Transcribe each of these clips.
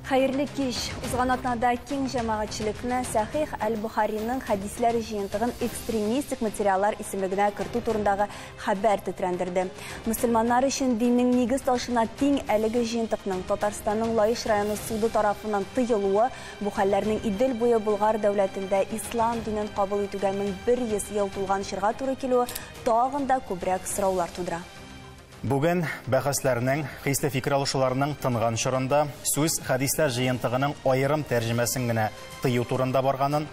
Хәерле кич. Узган атнада киң җәмәгатьчелекне Сәхих әл-Бохариның хәдисләр җыентыгын экстремистик материаллар исемлегенә кертү турындагы хәбәр тетрәндерде. Мөселманнар өчен диннең нигез ташына тиң әлеге җыентыкның Татарстанның Лаеш районы суды тарафыннан тыелуы, бу хәлләрнең Идел буе Болгар дәүләтендә ислам динен кабул итүгә 1100 ел тулган чорга туры килүе тагын да күбрәк сораулар тудыра. Бүген бәхәсләрнең, хисле фикер алышуларның тынган чорында сүз хәдисләр җыентыгының аерым тәрҗемәсен генә тыю турында барганын,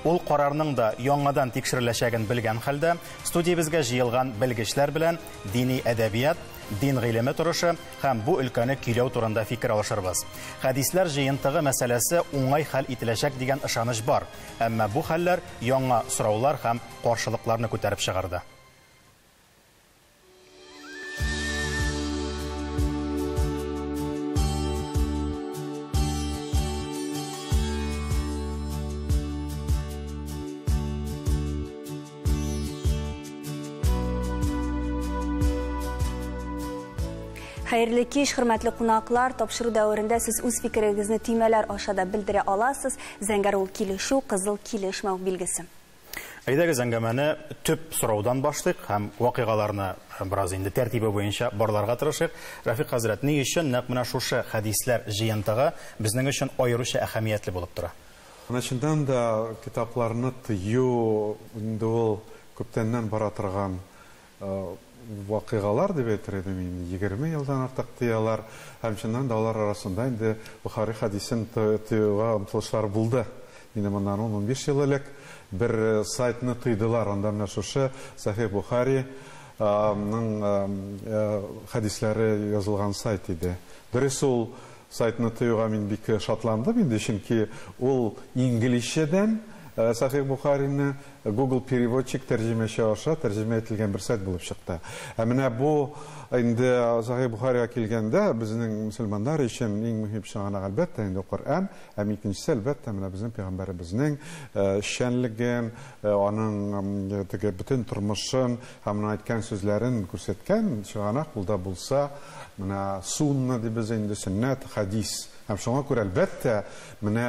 ул карарның да яңадан тикшереләчәген белгән хәлдә студиябезгә җыелган белгечләр белән дини әдәбият, дин гыйлеме торышы һәм бу өлкәне көйләү турында фикер алышырбыз. Хәдисләр җыентыгы мәсьәләсе уңай хәл ителәчәк дигән ышаныч бар, әмма бу хәлләр яңа сораулар һәм каршылыкларны күтәреп чыгарды. Хәерле кич, хөрмәтле кунаклар. Тапшыру дәверендә сез үз фикерегезне төймәләр аша да белдерә аласыз. Зәңгәр ул килешү, кызыл килешмәү билгесе. Әйдәгез әңгәмәне төп сораудан башлыйк һәм вакыйгаларны бераз инде тәртибе буенча барларга тырышыйк. Рафик хәзрәт, ни өчен нәкъ менә шушы хәдисләр җыентыгы безнең өчен аеруча әһәмиятле булып тора? Менә чыннан да китапларны тыю инде ул күптәннән бара торган вакыйгалар дип әйтер идем инде, 20 елдан артык тыялар һәм чыннан да алар арасында инде Бухари хәдисен тыюга омтылышлар булды. Инде моннан 10-15 ел элек бер сайтны тыйдылар, анда менә шушы Сахих Бухари ның хәдисләре язылган сайт иде. Дөрес, ул сайтны тыюга мин бик шатландым инде, чөнки ул инглизчәдән Сахих Бухарины Google переводчик тәрҗемәче аша тәрҗемә ителгән бер сайт булып чыкты. Ә менә бу инде Сахих Бухарига килгәндә безнең мөселманнар өчен иң мөһим чыганак әлбәттә инде Коръән, һәм икенчесе әлбәттә менә безнең пәйгамбәребезнең эшчәнлеген, аның теге бөтен тормышын һәм аның әйткән сүзләрен күрсәткән чыганак ул да булса менә сунна дибез инде, сөннәт, хәдис. Һәм шуңа күрә әлбәттә менә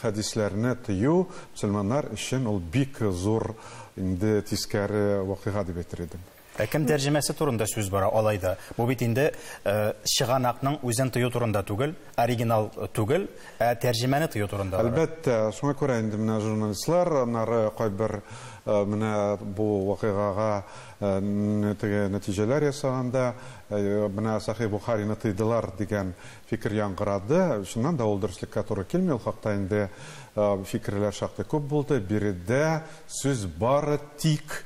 хәдисләрне тыю мөселманнар өчен ул бик зур инде тискәре вакыйга дип әйтер идем. Ә кем тәрҗемәсе турында сүз бара алай да? Бу бит инде чыганакның үзен тыю турында түгел, оригинал түгел, ә тәрҗемәне тыю турында бара. Әлбәттә, шуңа күрә инде менә журналистлар аннары кайбер менә бу вакыйгага теге нәтиҗәләр ясаганда менә Сахих Бухарины тыйдылар дигән фикер яңгырады. Чыннан да ул дөреслеккә туры килми, ул хакта инде фикерләр шактый күп булды. Биредә сүз бары тик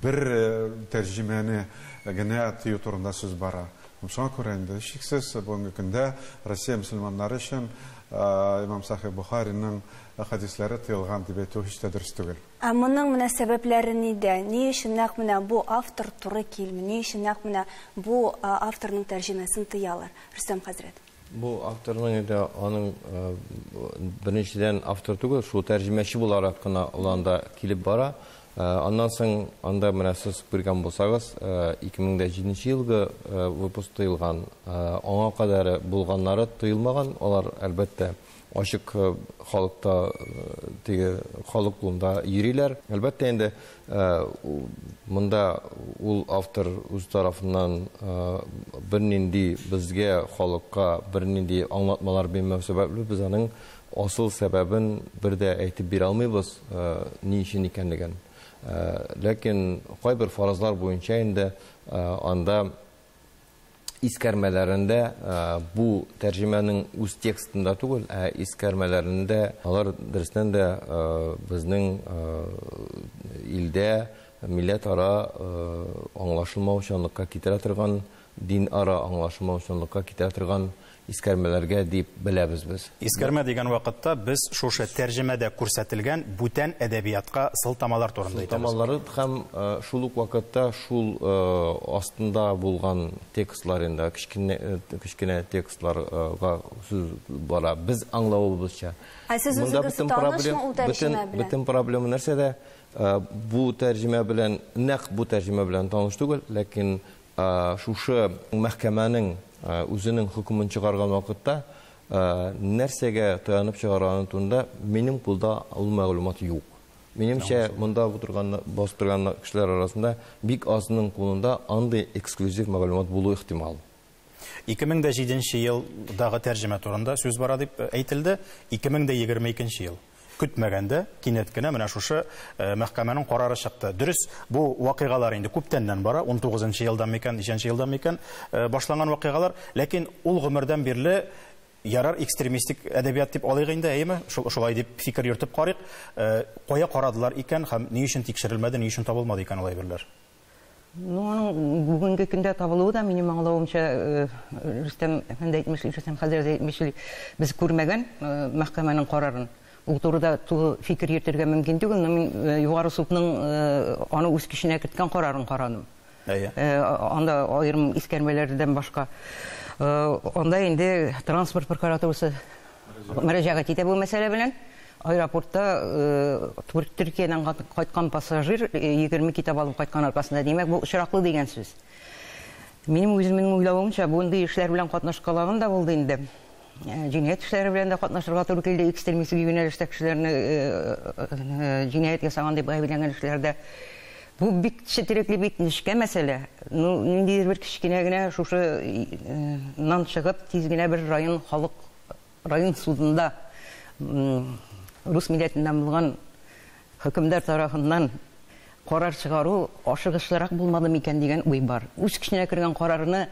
бер тәрҗемәне генә тыю турында сүз бара. Шуңа күрә инде шиксез бүгенге көндә Россия мөселманнары өчен Имам Сахих Бухариның хәдисләре тыелган дип әйтү һич тә дөрес түгел. Ә моның менә сәбәпләре нидә? Ни өчен нәкъ менә бу автор туры килми? Ни өчен нәкъ менә бу авторның тәрҗемәсен тыялар? Рөстәм хәзрәт. Бу авторның инде аның беренчедән автор түгел, шул тәрҗемәче буларак кына ул анда килеп бара. Аннан соң анда менә сез күргән булсагыз, 2007 елгы выпуск тыелган, аңа кадәр булганнары тыелмаган, алар әлбәттә ачык халыкта, теге халык кулында йөриләр. Әлбәттә инде монда ул автор үз тарафыннан бернинди безгә, халыкка бернинди аңлатмалар бирмәү сәбәпле без аның асыл сәбәбен бер дә әйтеп бирә алмыйбыз, ни өчен икәнлеген. Ләкин кайбер фаразлар буенча инде анда искәрмәләрендә бу тәрҗемәнең үз текстында түгел, ә искәрмәләрендә алар дөрестән дә безнең илдә милләтара аңлашылмаучанлыкка китерә торган, динара аңлашылмаучанлыкка китерә торган искәрмәләргә дип беләбез без. Искәрмә дигән вакытта без шушы тәрҗемәдә күрсәтелгән бүтән әдәбиятка сылтамалар турында әйтәбез. Сылтамалары һәм шул ук вакытта шул астында булган текстлар инде, кечкенә текстларга сүз бара. Без аңлавыбызча. Ә сез үзегез танышмы ул тәрҗемә белән? Бөтен проблема нәрсәдә? Бу тәрҗемә белән, нәкъ бу тәрҗемә белән таныш түгел, ләкин шушы мәхкәмәнең үзенең хөкемен чыгарган вакытта Нәрсәгә таянып чыгарганы турында минем кулда ул мәгълүмат юк. Минемчә, монда утырган, басып торган кешеләр арасында бик азының кулында андый эксклюзив мәгълүмат булу ихтимал. 2007 елдагы тәрҗемә турында сүз бара дип әйтелде. 2022 ел. Көтмәгәндә кинәт кенә менә шушы мәхкәмәнең карары чыкты. Дөрес, бу вакыйгалар инде күптәннән бара, 19 елдан микән, ничәнче елдан микән башланган вакыйгалар, ләкин ул гомердән бирле ярар экстремистик әдәбият дип алыйк инде, әйеме? Шулай дип фикер йөртеп карыйк. Кая карадылар икән һәм ни өчен тикшерелмәде, ни өчен табылмады икән ул әйберләр? Ну, аның бүгенге көндә табылуы да минем аңлавымча, Рөстәм әфәнде әйтмешли, Рөстәм хәзрәт әйтмешли, без күрмәгән мәхкәмәнең карарын. Ул турыда тулы фикер йөртергә мөмкин түгел, но мин Югары судның аны үз көченә керткән карарын карадым. Анда аерым искәрмәләрдән башка. Анда инде транспорт прокуратурасы мөрәҗәгать итә бу мәсьәлә белән. Аэропортта Төркиядән кайткан пассажир 20 китап алып кайткан аркасында, димәк, бу очраклы дигән сүз. Минем үземнең уйлавымча, бундый эшләр белән катнашкалагым да булды инде. Җинаять эшләре белән дә катнашырга туры килде, экстремистик юнәлештә кешеләрне җинаять ясаган дип гаепләнгән эшләрдә. Бу бик четерекле, бик нечкә мәсьәлә. Ну, ниндидер бер кечкенә генә шушы нан чыгып, тиз генә бер район халык район судында рус милләтеннән булган хөкемдар тарафыннан карар чыгару ашыгычлырак булмады микән дигән уй бар. Үз көченә кергән карарны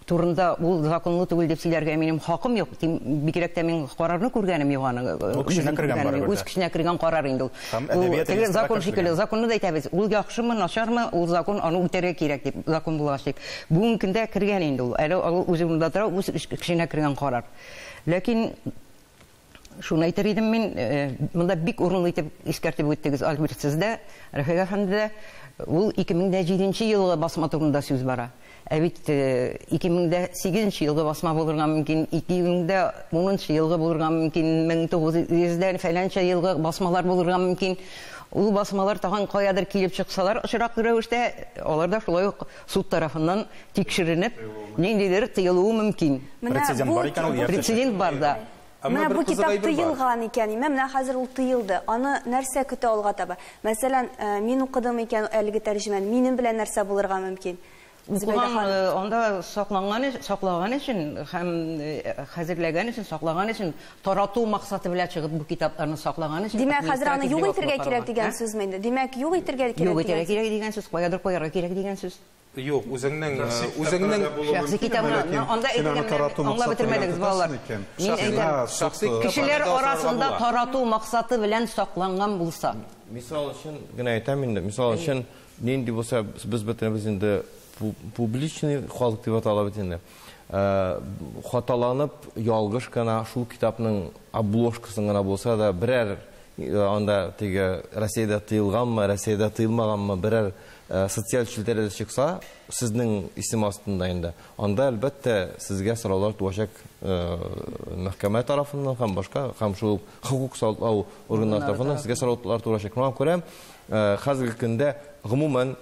турында ул законлы түгел дип сөйләргә минем хакым юк. Бигрәк тә мин карарны күргәнем юк аны. Ул көченә кергән барыбер. Үз көченә кергән карар инде ул. Ул теге закон шикелле, законны да әйтәбез. Ул яхшымы, начармы, ул закон, аны үтәргә кирәк дип, закон булгач дип. Бүгенге көндә кергән инде ул. Әле ул үзе урында тора, үз көченә кергән карар. Ләкин шуны әйтер идем мин, монда бик урынлы итеп искәртеп үттегез, Альберт, сез дә, Рәфыйк әфәнде дә, ул 2007 елгы басма турында сүз бара. Ә бит 2008 елгы басма булырга мөмкин, 2010 елгы булырга мөмкин, 1900 фәләнчә елгы басмалар булырга мөмкин. Ул басмалар тагын каядыр килеп чыксалар, очраклы рәвештә, алар да шулай ук суд тарафыннан тикшеренеп, ниндидер тыелуы мөмкин. Прецедент бар икән, ул Прецедент бар да. Менә бу китап тыелган икән, менә хәзер ул тыелды. Аны нәрсә көтә алга таба? Мәсәлән, мин укыдым икән әлеге тәрҗемәне, минем белән нәрсә булырга мөмкин? Укыган, анда сакланган, саклаган өчен һәм хәзерләгән өчен, саклаган өчен, тарату максаты белән чыгып бу китапларны саклаган өчен. Димәк, хәзер аны юк итәргә кирәк дигән сүзме инде? Димәк, юк итәргә кирәк. Юк итәргә кирәк дигән сүз, каядыр куярга кирәк дигән сүз. Юк, үзеңнең шәхси китабны анда әйтелгән, аңлап бетермәдегез, балалар. Мин әйтәм, кешеләр арасында тарату максаты белән сакланган булса. Мисал өчен генә әйтәм инде, мисал өчен нинди булса, без бөтенебез инде публичный халык дип атала бит инде. Хаталанып, ялгыш кына шул китапның обложкасын гына булса да берәр анда теге Россиядә тыелганмы, Россиядә тыелмаганмы берәр социаль челтәрдә чыкса, сезнең исем астында инде. Анда әлбәттә сезгә сораулар туачак мәхкәмә тарафыннан һәм башка, һәм шул хокук саклау органнары тарафыннан сезгә сораулар туачак. Шуңа күрә хәзерге көндә гомумән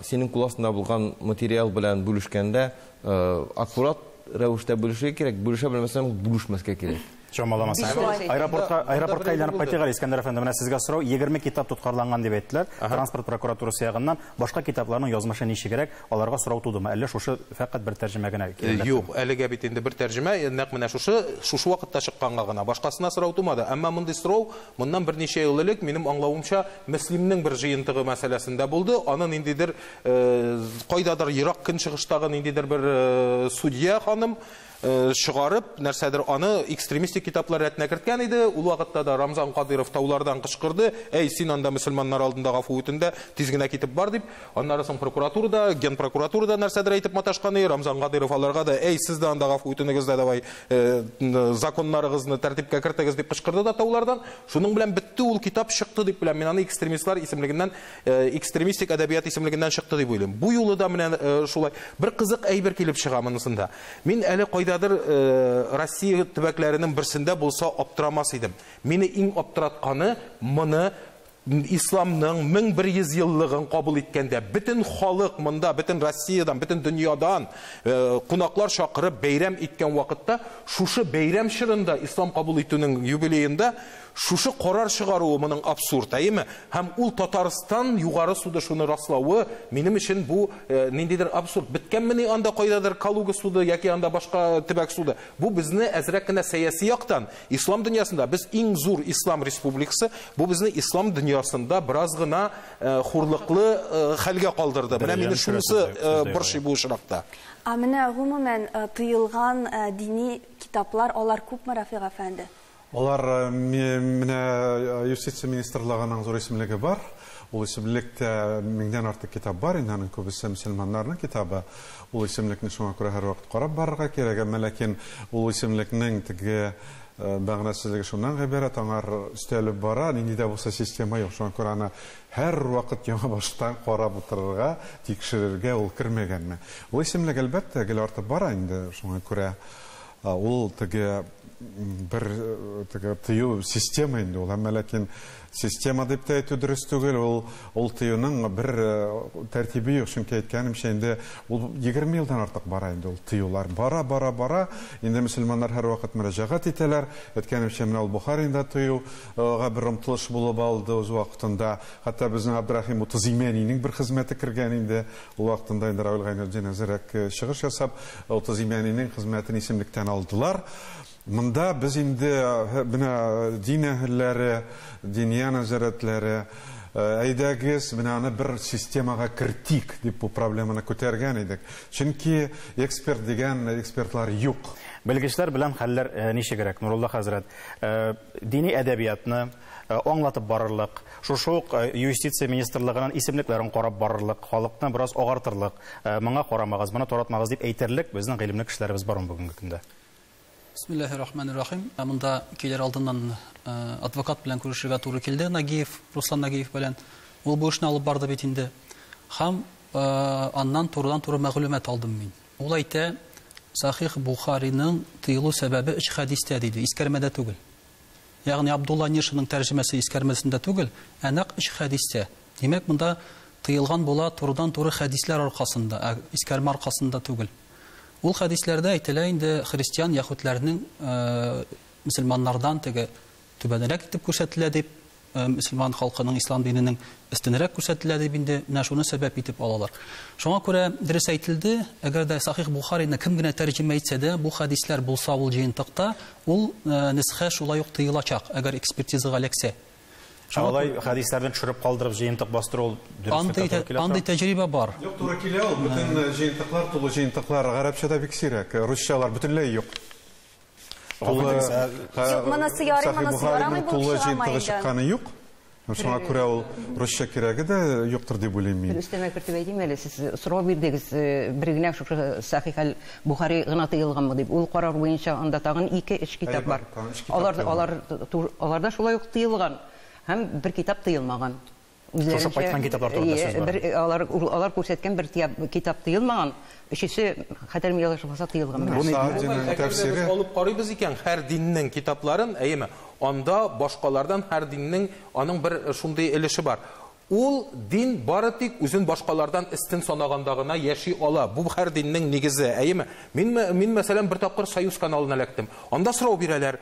синең кул астында булган материал белән бүлешкәндә аккурат рәвештә бүлешергә кирәк, бүлешә белмәсәң, бүлешмәскә кирәк. Чамаламасаң. Аэропортка әйләнеп кайтыйк әле, Искәндәр әфәнде. Менә сезгә сорау, 20 китап тоткарланган дип әйттеләр. Транспорт прокуратурасы ягыннан башка китапларның язмышы ничегрәк, аларга сорау тудымы? Әллә шушы фәкать бер тәрҗемә генә кирәк? Юк, әлегә бит инде бер тәрҗемә, нәкъ менә шушы вакытта чыкканга гына, башкасына сорау тумады. Әмма мондый сорау моннан берничә ел элек, минем аңлавымча, Мөслимнең бер җыентыгы мәсьәләсендә булды. Аны ниндидер, кайдадыр ерак көнчыгыштагы ниндидер бер судья ханым чыгарып, нәрсәдер аны экстремистик китаплар рәтенә керткән иде. Ул вакытта да Рамзан Кадыров таулардан кычкырды: "Әй, син анда мөселманнар алдында гафу үтен дә, тиз генә китеп бар", дип. Аннары соң прокуратурада, генпрокуратурада нәрсәдер әйтеп маташкан иде. Рамзан Кадыров аларга да: "Әй, сез дә анда гафу үтенегез дә, давай, законнарыгызны тәртипкә кертегез", дип кычкырды да таулардан. Шуның белән бетте ул китап чыкты дип беләм. Мин аны экстремистлар исемлегеннән, экстремистик әдәбият исемлегеннән чыкты дип уйлыйм. Бу юлы да менә шулай бер кызык әйбер килеп чыга монысында. Мин әле кайдадыр Россия төбәкләренең берсендә булса аптырамас идем. Мине иң аптыратканы моны Исламның 1100 еллыгын кабул иткәндә бөтен халык монда, бөтен Россиядән, бөтен дөньядан кунаклар чакырып бәйрәм иткән вакытта, шушы бәйрәм чорында ислам кабул итүнең юбилеенда шушы карар чыгаруы моның абсурд, әйеме? Һәм ул Татарстан югары суды шуны раславы минем өчен бу ниндидер абсурд. Беткәнмени анда кайдадыр Калуга суды яки анда башка төбәк суды. Бу безне әзрәк кенә сәяси яктан ислам дөньясында без иң зур ислам республикасы, бу безне ислам дөньясында бераз гына хурлыклы хәлгә калдырды. Менә мине шунысы борчый бу очракта. Ә менә гомумән тыелган дини китаплар алар күпме, Рафик әфәнде? Алар менә юстиция министрлыгының зур исемлеге бар. Ул исемлектә 1000-дән артык китап бар, инде аның күбесе мөселманнарның китабы. Ул исемлекне шуңа күрә һәрвакыт карап барырга кирәк, әмма ләкин ул исемлекнең теге мәгънәсезлеге шуннан гыйбарәт, аңар өстәлеп бара, нинди дә булса система юк. Шуңа күрә аны һәрвакыт яңа баштан карап утырырга, тикшерергә ул кермәгәнме. Ул исемлек әлбәттә гел артып бара инде, шуңа күрә ул теге бер теге тыю система инде ул, әмма ләкин система дип тә әйтү дөрес түгел, ул тыюның бер тәртибе юк, чөнки әйткәнемчә инде ул 20 елдан артык бара инде ул тыюлар. Бара, бара, бара. Инде мөселманнар һәрвакыт мөрәҗәгать итәләр. Әйткәнемчә, менә ул Бухаринда тыюга бер омтылыш булып алды үз вакытында. Хәтта безнең Абдрахим Утыз Имәнинең бер хезмәте кергән инде. Ул вакытында инде Равил Гайнетдин әзрәк чыгыш ясап, Утыз Имәнинең хезмәтен исемлектән алдылар. Монда без инде менә дин әһелләре, диния нәзарәтләре, әйдәгез, менә аны бер системага кертик дип бу проблеманы күтәргән идек. Чөнки эксперт дигән экспертлар юк. Белгечләр белән хәлләр ничегрәк, Нурулла хәзрәт? Дини әдәбиятны аңлатып барырлык, шушы ук юстиция министрлыгының исемлекләрен карап барырлык, халыкны бераз агартырлык, моңа карамагыз, моны таратмагыз дип әйтерлек безнең гыйлемле кешеләребез бармы бүгенге көндә? Бисмиллахир-рахманир-рахим. Монда килер алдыннан адвокат белән күрешергә туры килде, Нагиев, Руслан Нагиев белән. Ул бу эшне алып барды бит инде. Һәм аннан турыдан-туры мәгълүмат алдым мин. Ул әйтә, Сахих Бухариның тыелу сәбәбе өч хәдистә диде, искәрмәдә түгел. Ягъни Абдулла Нишиның тәрҗемәсе искәрмәсендә түгел, ә нәкъ өч хәдистә. Димәк, монда тыелган була турыдан-туры хәдисләр аркасында, ә искәрмә аркасында түгел. Ул хәдисләрдә әйтелә инде христиан яһүдләрнең мөселманнардан теге түбәнрәк итеп күрсәтелә дип, мөселман халкының ислам диненең өстенрәк күрсәтелә дип инде менә шуны сәбәп итеп алалар. Шуңа күрә дөрес әйтелде, әгәр дә Сахих Бухарины кем генә тәрҗемә итсә дә, бу хәдисләр булса ул җыентыкта, ул несхә шулай ук тыелачак, әгәр экспертизага эләксә. Алай хәдисләрне төшереп калдырып җыентык бастыру ул дөреслеккә туры килә. Андый тәҗрибә бар. Юк, туры килә ул. Бөтен җыентыклар, тулы җыентыклар гарәпчәдә бик сирәк, русчалар бөтенләй юк. Юк, монысы ярый, монысы ярамый булып чыга инде. Чыкканы юк. Шуңа күрә ул русча кирәге дә юктыр дип уйлыйм мин. Бер өстәмә кертеп әйтим әле, сез сорау бирдегез, бер генә шушы Сахих әл-Бухари гына тыелганмы дип. Ул карар буенча анда тагын 2-3 китап бар. Аларда шулай ук тыелган. Һәм бер китап тыелмаган. Шушы кайткан китаплар турында сүз бар. Алар күрсәткән бер китап тыелмаган, өчесе хәтерем ялгышмаса тыелган. Без алып карыйбыз икән һәр диннең китапларын, әйеме? Анда башкалардан һәр диннең аның бер шундый өлеше бар. Ул дин бары тик үзен башкалардан өстен санаганда гына яши ала. Бу һәр диннең нигезе, әйеме? Мин мәсәлән бер тапкыр Союз каналына эләктем. Анда сорау бирәләр,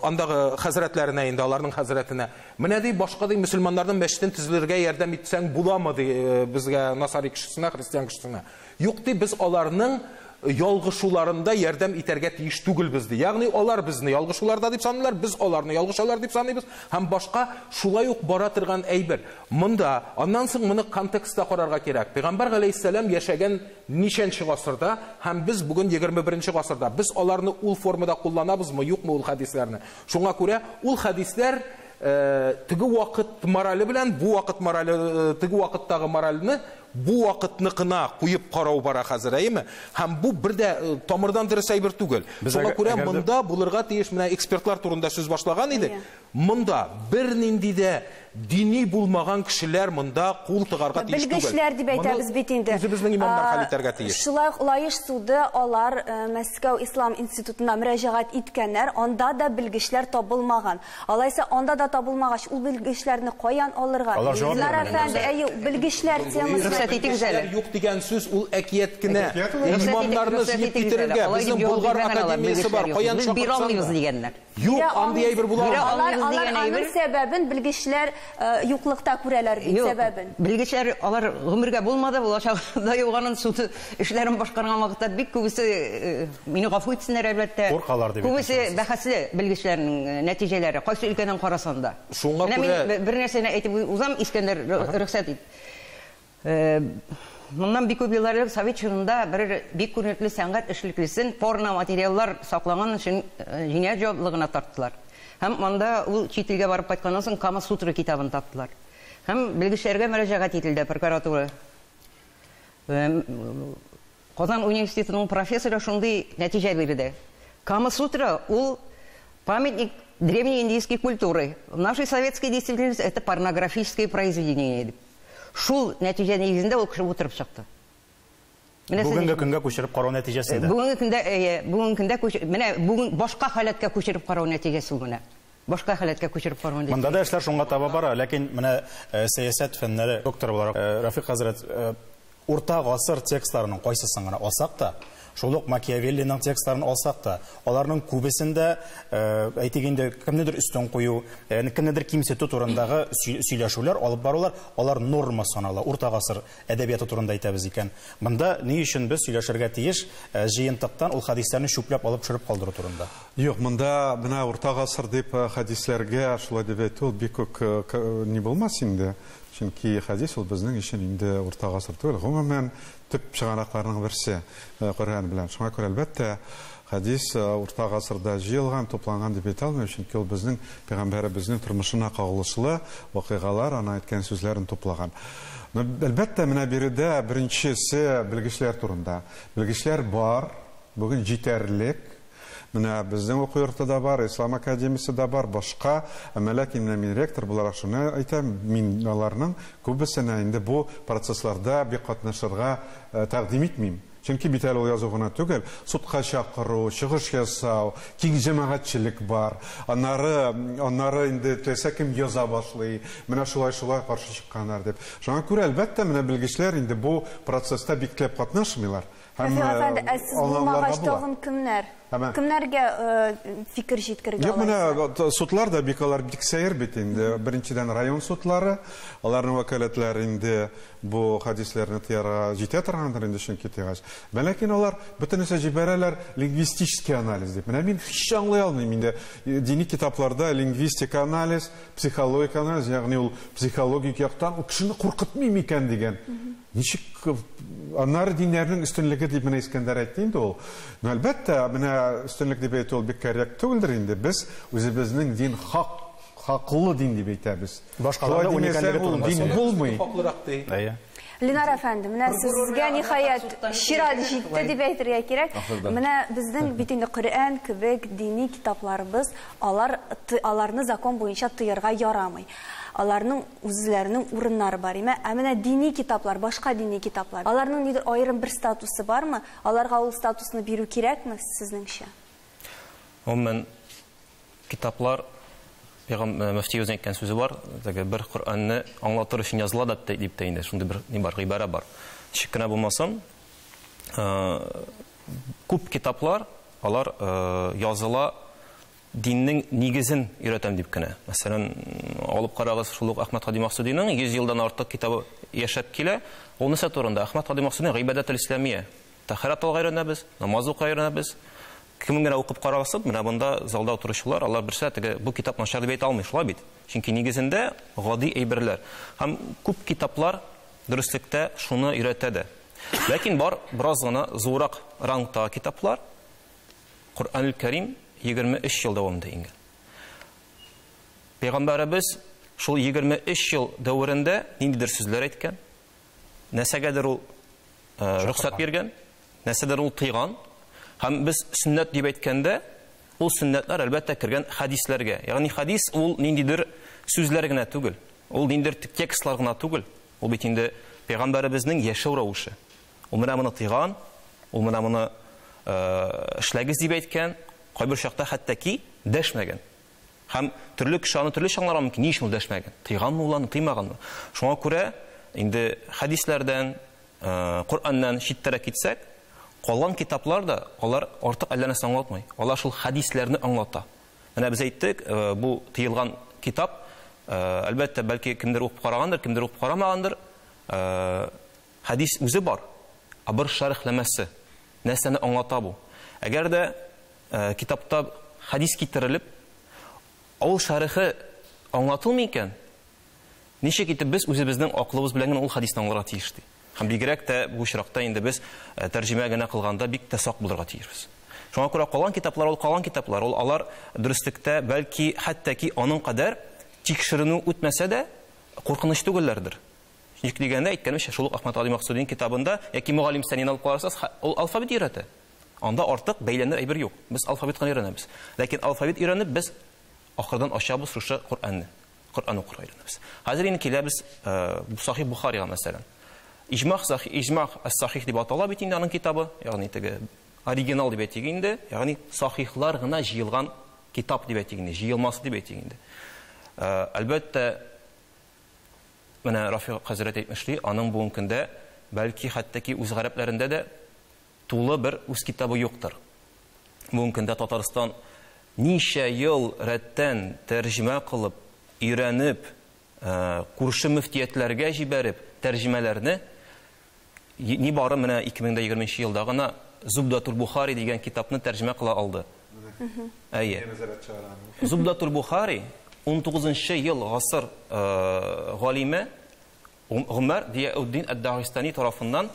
андагы хәзрәтләренә инде, аларның хәзрәтенә. Менә ди башка ди мөселманнарның мәчетен төзелергә ярдәм итсәң буламы ди безгә насари кешесенә, христиан кешесенә. Юк ди, без аларның ялгышуларында ярдәм итәргә тиеш түгелбез ди. Ягъни алар безне ялгышуларда дип саныйлар, без аларны ялгышалар дип саныйбыз һәм башка шулай ук бара торган әйбер. Монда аннан соң моны контекстта карарга кирәк. Пәйгамбәр галәйһиссәлам яшәгән ничәнче гасырда һәм без бүген 21 гасырда. Без аларны ул формада кулланабызмы, юкмы ул хәдисләрне? Шуңа күрә ул хәдисләр теге вакыт морале белән бу вакыт морале, теге вакыттагы моральне бу вакытныкына куеп карау бара хәзер, әйеме? Һәм бу бер дә тамырдан дөрес әйбер түгел. Шуңа күрә монда булырга тиеш, менә экспертлар турында сүз башлаган идек. Монда бернинди дә дини булмаган кешеләр монда кул тыгарга тиеш түгел. Белгечләр дип әйтәбез бит инде. Үзебезнең имамнар хәл итәргә тиеш. Шулай ук Лаеш суды алар Мәскәү ислам институтына мөрәҗәгать иткәннәр, анда да белгечләр табылмаган. Алайса анда да табылмагач, ул белгечләрне каян алырга? Ленар әфәнде, әйе, белгечләр темасы. Рөхсәт итегез әле. Юк дигән сүз ул әкият кенә. Имамнарны җыеп китерергә, безнең Болгар академиясе бар, каян чакырсаң. Без бирә алмыйбыз дигәннәр. Юк, андый әйбер була алмый. Алар аның сәбәбен белгечләр юклыкта күрәләр бит сәбәбен. Белгечләр алар гомергә булмады, булачак да юк, аның суд эшләрен башкарган вакытта бик күбесе, мине гафу итсеннәр, әлбәттә. Куркалар дип. Күбесе бәхәсле белгечләрнең нәтиҗәләре, кайсы өлкәдән карасаң да. Шуңа күрә мин бер нәрсәне әйтеп узам, Искәндәр, рөхсәт ит. Моннан бик күп еллар элек совет чорында бер бик күренекле сәнгать эшлеклесен порно материаллар саклаган өчен җинаять җаваплылыгына тарттылар. Һәм монда ул чит илгә барып кайтканнан соң Кама Сутра китабын таптылар. Һәм белгечләргә мөрәҗәгать ителде прокуратура. Казан университетының профессоры шундый нәтиҗә бирде. Кама Сутра ул памятник древней индийской культуры. В нашей советской действительности это порнографическое произведение. Шул нәтиҗә нигезендә ул кеше утырып чыкты. Бүгенге көнгә күчереп карау нәтиҗәсендә. Бүгенге көндә, әйе, бүгенге көндә менә бүген башка халәткә күчереп карау нәтиҗәсе ул менә. Башка халәткә күчереп карау нәтиҗәсе. Монда да эшләр шуңа таба бара, ләкин менә сәясәт фәннәре докторы буларак Рафик хәзрәт, урта гасыр текстларының кайсысын гына алсак та, шул ук Макиавеллиның текстларын алсак та, аларның күбесендә, әйтик инде, кемнедер өстен кую, кемнедер кимсетү турындагы сөйләшүләр алып барулар, алар норма санала. Урта гасыр әдәбияты турында әйтәбез икән. Монда ни өчен без сөйләшергә тиеш җыентыктан ул хәдисләрне чүпләп алып төшереп калдыру турында? Юк, монда менә урта гасыр дип хәдисләргә шулай дип әйтү бик үк ни булмас инде. Чөнки хәдис ул безнең өчен инде урта гасыр түгел, гомумән төп чыганакларның берсе Коръән белән. Шуңа күрә әлбәттә хәдис урта гасырда җыелган, тупланган дип әйтә алмыйм, чөнки ул безнең пәйгамбәребезнең тормышына кагылышлы вакыйгалар, ана әйткән сүзләрен туплаган. Әлбәттә, менә биредә беренчесе белгечләр турында. Белгечләр бар, бүген җитәрлек. Менә безнең уку йорты да бар, Ислам академиясе дә бар, башка. Әмма ләкин менә мин ректор буларак шуны әйтәм, мин аларның күбесенә инде бу процессларда бик катнашырга тәкъдим итмим. Чөнки бит әле ул язу гына түгел, судка чакыру, чыгыш ясау, киң җәмәгатьчелек бар. Аннары инде теләсә кем яза башлый. Менә шулай-шулай каршы чыкканнар дип. Шуңа күрә әлбәттә менә белгечләр инде бу процесста бик теләп катнашмыйлар. Һәм Әфәнде, ә сез булмагач тагын кемнәр? Кемнәргә фикер җиткерергә? Юк, менә судлар да бик алар бик сәер бит инде. Беренчедән район судлары, аларның вәкаләтләре инде бу хәдисләрне тыярга җитә торгандыр инде, чөнки тыйгач. Ләкин алар бөтенесе җибәрәләр лингвистический анализ дип. Менә мин һич аңлый алмыйм инде. Дини китапларда лингвистик анализ, психологик анализ, ягъни ул психологик яктан ул кешене куркытмый микән дигән. Ничек аннары диннәрнең өстенлеге дип менә Искәндәр әйтте инде ул. Әлбәттә, менә өстенлек дип әйтү ул бик коррект түгелдер инде. Без үзебезнең дин хаклы дин дип әйтәбез. Башкаларда уникальлеге турында дин булмый. Хаклырак ди. Әйе. Ленар әфәнде, менә сезгә ниһаять чират җитте дип әйтергә кирәк. Менә безнең бит инде Коръән кебек дини китапларыбыз, аларны закон буенча тыярга ярамый. Аларның үзләренең урыннары бар, име? Ә менә дини китаплар, башка дини китаплар, аларның нидер аерым бер статусы бармы? Аларга ул статусны бирү кирәкме сезнеңчә? Гомумән, китаплар, мөфти үзе әйткән сүзе бар, теге бер Коръәнне аңлатыр өчен языла да дип тә инде, шундый бер ни бар, гыйбарә бар. Ничек кенә булмасын, күп китаплар, алар языла диннең нигезен өйрәтәм дип кенә. Мәсәлән, алып карагыз, шул ук Әхмәт Һади Максудиның 100 елдан артык китабы яшәп килә. Ул нәрсә турында? Әхмәт Һади Максудиның Гыйбадәтул Исламия. Тәһарәт алга өйрәнәбез, намаз укырга өйрәнәбез. Кем генә укып карасын, менә монда залда утыручылар, алар берсе теге бу китап начар дип әйтә алмый, шулай бит. Чөнки нигезендә гади әйберләр. Һәм күп китаплар дөреслектә шуны өйрәтә дә. Ләкин бар бераз гына зуррак рангтагы китаплар. Коръәнул Кәрим 23 ел дәвамында иңгән. Пәйгамбәребез шул 23 ел дәверендә ниндидер сүзләр әйткән. Нәрсәгәдер ул рөхсәт биргән, нәрсәдер ул тыйган. Һәм без сөннәт дип әйткәндә, ул сөннәтләр әлбәттә кергән хәдисләргә. Ягъни хәдис ул ниндидер сүзләр генә түгел, ул ниндидер текстлар гына түгел. Ул бит инде пәйгамбәребезнең яшәү рәвеше. Ул менә моны тыйган, ул менә моны эшләгез дип әйткән, кайбер чакта хәтта ки дәшмәгән. Һәм төрле кеше аны төрлечә аңларга мөмкин, ни өчен ул дәшмәгән? Тыйганмы ул аны, тыймаганмы? Шуңа күрә инде хәдисләрдән, Коръәннән читтәрәк китсәк, калган китаплар да алар артык әллә нәрсә аңлатмый. Алар шул хәдисләрне аңлата. Менә без әйттек, бу тыелган китап, әлбәттә, бәлки кемдер укып карагандыр, кемдер укып карамагандыр. Хәдис үзе бар, ә бер шәрехләмәсе. Нәрсәне аңлата бу? Әгәр дә китапта хәдис китерелеп, ул шәрехе аңлатылмый икән, ничек итеп без үзебезнең акылыбыз белән генә ул хәдисне аңларга тиеш ди. Һәм бигрәк тә бу очракта инде без тәрҗемә генә кылганда бик тә сак булырга тиешбез. Шуңа күрә калган китаплар ул калган китаплар, ул алар дөреслектә бәлки хәтта ки аның кадәр тикшеренү үтмәсә дә куркыныч түгелләрдер. Ничек дигәндә, әйткәнемчә, шул ук Әхмәт Гали Максудин китабында яки Мөгаллим Сәнин алып карасагыз, ул алфавит өйрәтә. Анда артык бәйләнер әйбер юк. Без алфавит кына өйрәнәбез. Ләкин алфавит өйрәнеп без ахырдан ачабыз шушы Коръәнне. Коръән укырга өйрәнәбез. Хәзер инде киләбез Сахих Бухарига мәсәлән. Иҗмах сахих, Иҗмах ас-сахих дип атала бит инде аның китабы, ягъни теге оригинал дип әйтик инде, ягъни сахихлар гына җыелган китап дип әйтик инде, җыелмасы дип әйтик инде. Әлбәттә, менә Рафик хәзрәт әйтмешли, аның бүгенге көндә бәлки хәтта ки үз гарәпләрендә дә тулы бер үз китабы юктыр. Бүгенге көндә Татарстан ничә ел рәттән тәрҗемә кылып, өйрәнеп, күрше мөфтиятләргә җибәреп тәрҗемәләрне нибары менә 2020 елда гына Зубдатул Бухари дигән китапны тәрҗемә кыла алды. Әйе. Зубдатул Бухари 19 ел гасыр галиме Гомәр Дияуддин ад-Дагыстани тарафыннан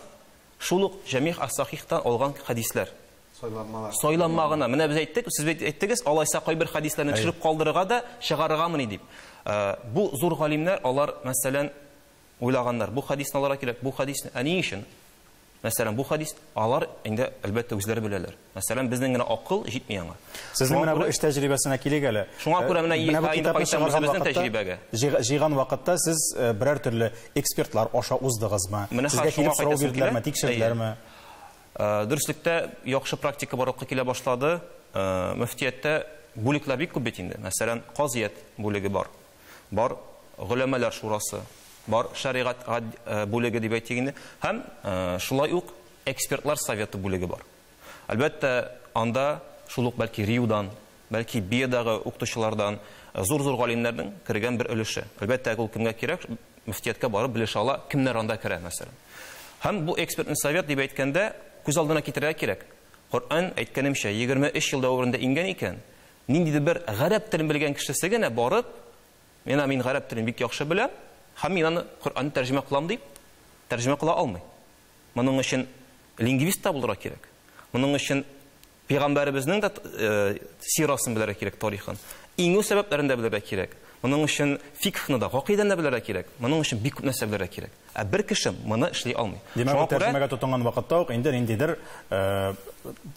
шул ук Җамих ас-Сахихтан алган хәдисләр. Сайланмалар. Сайланма гына. Менә без әйттек, сез бит әйттегез, алайса кайбер хәдисләрне төшереп калдырырга да, чыгарыргамыни дип. Бу зур галимнәр, алар, мәсәлән, уйлаганнар, бу хәдисне алырга кирәк, бу хәдисне, ә ни өчен? Мәсәлән, бу хәдис, алар инде, әлбәттә, үзләре беләләр. Мәсәлән, безнең генә акыл җитми аңа. Сезнең менә бу эш тәҗрибәсенә килик әле. Шуңа күрә менә Менә бу инде китапны кайтабыз чыгарган безнең вакытта, тәҗрибәгә. җыйган вакытта сез берәр төрле экспертлар аша уздыгызмы? Менә Сезгә хәзер шуңа килеп сорау кайтасым бирделәрме, килә. тикшерделәрме? Әйе. Дөреслектә яхшы практика барлыкка килә башлады. Мөфтияттә бүлекләр бик күп бит инде. Мәсәлән, казият бүлеге бар. Бар голәмәләр шурасы, бар шәригать бүлеге дип әйтик инде. Һәм шулай ук экспертлар советы бүлеге бар. Әлбәттә, анда шул ук бәлки РИУдан, бәлки БИАдагы укытучылардан, зур-зур галимнәрнең кергән бер өлеше. Әлбәттә, ул кемгә кирәк, мөфтияткә барып белешә ала, кемнәр анда керә, мәсәлән. Һәм бу экспертный совет дип әйткәндә, күз алдына китерергә кирәк. Коръән, әйткәнемчә, 23 ел дәверендә иңгән икән, ниндидер бер гарәп телен белгән кешесе генә барып, мин гарәп телен бик яхшы беләм, һәм мин аны Коръәнне тәрҗемә кылам дип, тәрҗемә кыла алмый. Моның өчен лингвист та булырга кирәк. Моның өчен пәйгамбәребезнең дә сирасын белергә кирәк, тарихын. Иңү сәбәпләрен дә белергә кирәк. Моның өчен фикхны да, гакыйдәне дә белергә кирәк. Моның өчен бик күп нәрсә белергә кирәк. Ә бер кеше моны эшли алмый. Димәк, Шуңа бу күрә тәрҗемәгә тотынган вакытта ук инде ниндидер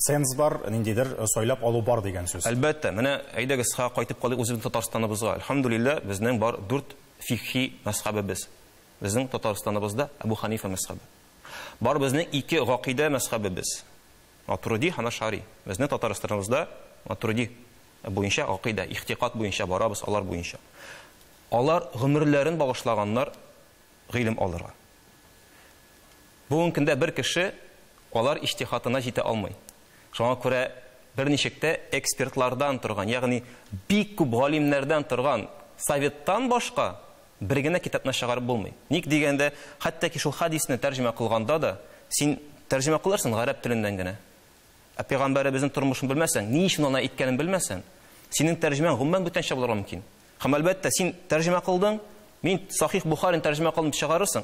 ценз бар, ниндидер сайлап алу бар дигән сүз. Әлбәттә, менә әйдәгез кайтып калыйк үзебезнең Татарстаныбызга. Әлхәмдүлилләһ, безнең бар 4 фикхи мәзхәбебез. Безнең Татарстаныбызда Әбу Ханифа мәзхәбе. Бар безнең 2 гакыйдә мәзхәбебез. Матуриди һәм Ашари. Безнең Татарстаныбызда Матуриди буенча гакыйдә, ихтикат буенча барабыз, алар буенча. Алар гомерләрен багышлаганнар гыйлем алырга. Бүгенге көндә бер кеше алар иҗтихатына җитә алмый. Шуңа күрә берничек тә экспертлардан торган, ягъни бик күп галимнәрдән торган советтан башка бер генә китапны чыгарып булмый. Ник дигәндә, хәтта ки шул хадисне тәрҗемә кылганда да, син тәрҗемә кылырсың гарәп теленнән генә. Ә пәйгамбәребезнең тормышын белмәсәң, ни өчен аны әйткәнен белмәсәң, синең тәрҗемәң гомумән бүтәнчә булырга мөмкин. Һәм әлбәттә, син тәрҗемә кылдың, мин Сахих Бухарин тәрҗемә кылдым дип чыгарырсың.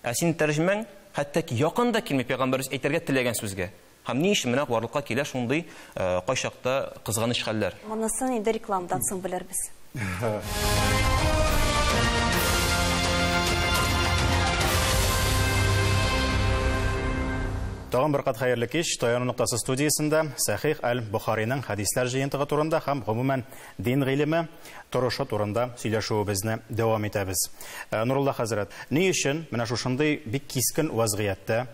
Ә синең тәрҗемәң хәтта ки якын да килми пәйгамбәребез әйтергә теләгән сүзгә. Һәм ни өчен менә барлыкка килә шундый кайчакта кызганыч хәлләр? Монысын инде рекламадан соң белербез. Тагын бер кат хәерле кич. Таяну ноктасы студиясендә Сахих әл-Бухариның хәдисләр җыентыгы турында һәм гомумән дин гыйлеме торышы турында сөйләшүебезне дәвам итәбез. Нурулла хәзрәт, ни өчен менә шушындый бик кискен вазгыятьтә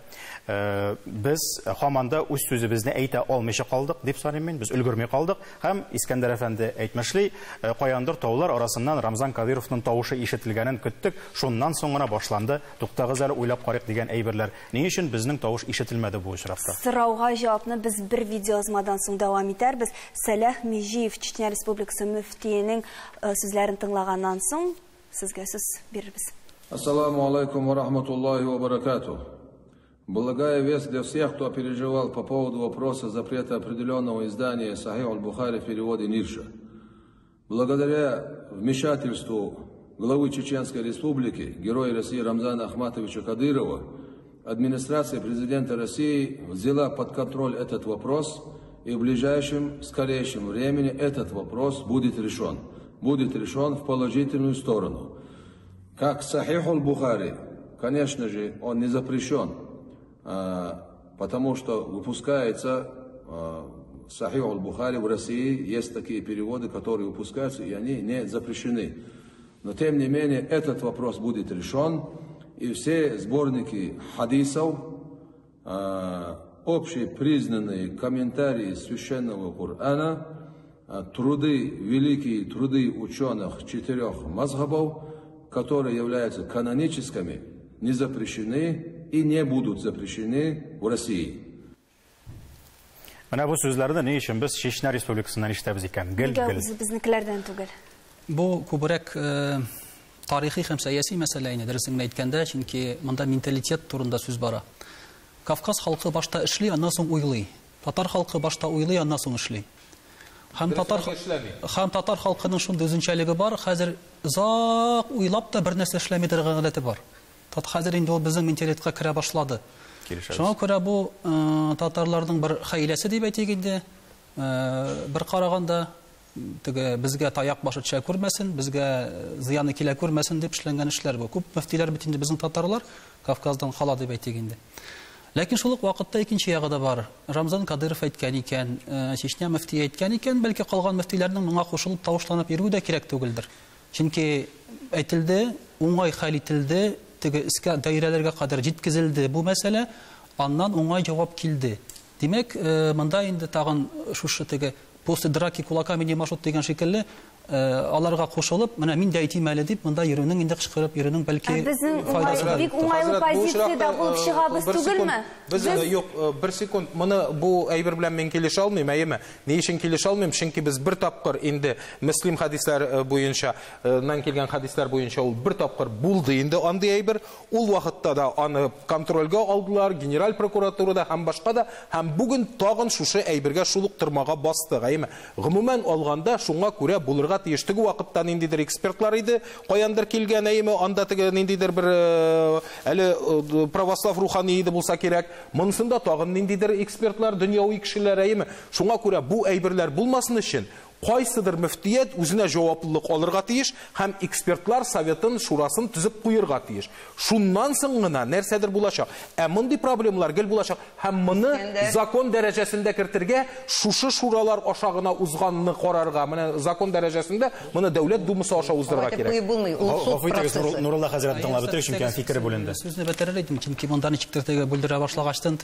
без һаман да үз сүзебезне әйтә алмыйча калдык дип саныйм мин, без өлгерми калдык һәм Искәндәр әфәнде әйтмешли, каяндыр таулар арасыннан Рамзан Кадыйровның тавышы ишетелгәнен көттек, шуннан соң гына башланды. Туктагыз әле, уйлап карыйк дигән әйберләр. Ни өчен безнең тавыш ишетелмәде бу очракта? Сорауга җавапны без бер видеоязмадан соң дәвам итәрбез. Сәләх Межиев, Чечня Республикасы мөфтиенең сүзләрен тыңлаганнан соң сезгә сүз бирербез. Ассаламу алейкум ва рахматуллахи ва баракатух. Благая весть для всех, кто переживал по поводу вопроса запрета определенного издания Сахих аль-Бухари в переводе Нирша. Благодаря вмешательству главы Чеченской Республики, героя России Рамзана Ахматовича Кадырова, администрация президента России взяла под контроль этот вопрос, и в ближайшем, скорейшем времени этот вопрос будет решен. Будет решен в положительную сторону. Как Сахих аль-Бухари, конечно же, он не запрещен, потому что выпускается Сахих аль-Бухари в России, есть такие переводы, которые выпускаются, и они не запрещены. Но тем не менее, этот вопрос будет решен, и все сборники хадисов, общепризнанные комментарии священного Корана, труды, великие труды ученых 4 мазхабов, которые являются каноническими, не запрещены и не будут запрещены в России. Менә бу сүзләрне ни өчен без Чечня Республикасыннан ишетәбез икән? Гел-гел. Безнекеләрдән түгел. Бу күбрәк тарихи һәм сәяси мәсьәлә инде, дөресен генә әйткәндә, чөнки монда менталитет турында сүз бара. Кавказ халкы башта эшли, аннан соң уйлый. Татар халкы башта уйлый, аннан соң эшли. Һәм татар халкының шундый үзенчәлеге бар, хәзер озак уйлап та бер нәрсә эшләми торган гадәте бар. Хәзер инде ул безнең менталитетка керә башлады. Шуңа күрә бу татарларның бер хәйләсе дип әйтик инде, бер караганда теге безгә таяк башы төшә күрмәсен, безгә зыяны килә күрмәсен дип эшләнгән эшләр бу. Күп мөфтиләр бит инде безнең татарлар Кавказдан кала дип әйтик инде. Ләкин шул ук вакытта икенче ягы да бар. Рамзан Кадыров әйткән икән, Чечня мөфтие әйткән икән, бәлки калган мөфтиләрнең моңа кушылып тавышланып йөрүе дә кирәк түгелдер. Чөнки әйтелде, уңай хәл ителде, теге искә даирәләргә кадәр җиткезелде бу мәсьәлә, аннан уңай җавап килде. Димәк, монда инде тагын шушы теге после драки кулаками не машут дигән шикелле, аларга кушылып, менә мин дә әйтим әле дип, монда йөрүнең инде кычкырып йөрүнең бәлки файдасы да. Бик уңайлы позициядә булып чыгабыз түгелме? Без юк, бер секунд, моны бу әйбер белән мин килешә алмыйм, әйеме? Ни өчен килешә алмыйм? Чөнки без бер тапкыр инде Мөслим хәдисләр буенча, нан килгән хәдисләр буенча ул бер тапкыр булды инде андый әйбер. Ул вакытта да аны контрольгә алдылар, генераль прокуратурада һәм башка да, һәм бүген тагын шушы әйбергә шул ук тырмага бастык, әйеме? Гомумән алганда шуңа күрә булырга тиеш. Теге вакытта ниндидер экспертлар иде, каяндыр килгән, әйеме, анда теге ниндидер бер әле православ рухани иде булса кирәк. Монысында тагын ниндидер экспертлар, дөньяви кешеләр, әйеме. Шуңа күрә бу әйберләр булмасын өчен кайсыдыр мөфтият үзенә җаваплылык алырга тиеш һәм экспертлар советын, шурасын төзеп куерга тиеш. Шуннан соң гына нәрсәдер булачак. Ә мондый проблемалар гел булачак һәм моны закон дәрәҗәсендә кертергә, шушы шуралар аша гына узганны карарга, менә закон дәрәҗәсендә моны Дәүләт Думасы аша уздырырга кирәк. Гафу итегез, Нурулла хәзрәт, тыңлап бетерик, чөнки фикере бүленде. Сүзне бетерер идем, чөнки монда ничектер теге бүлдерә башлагачтан,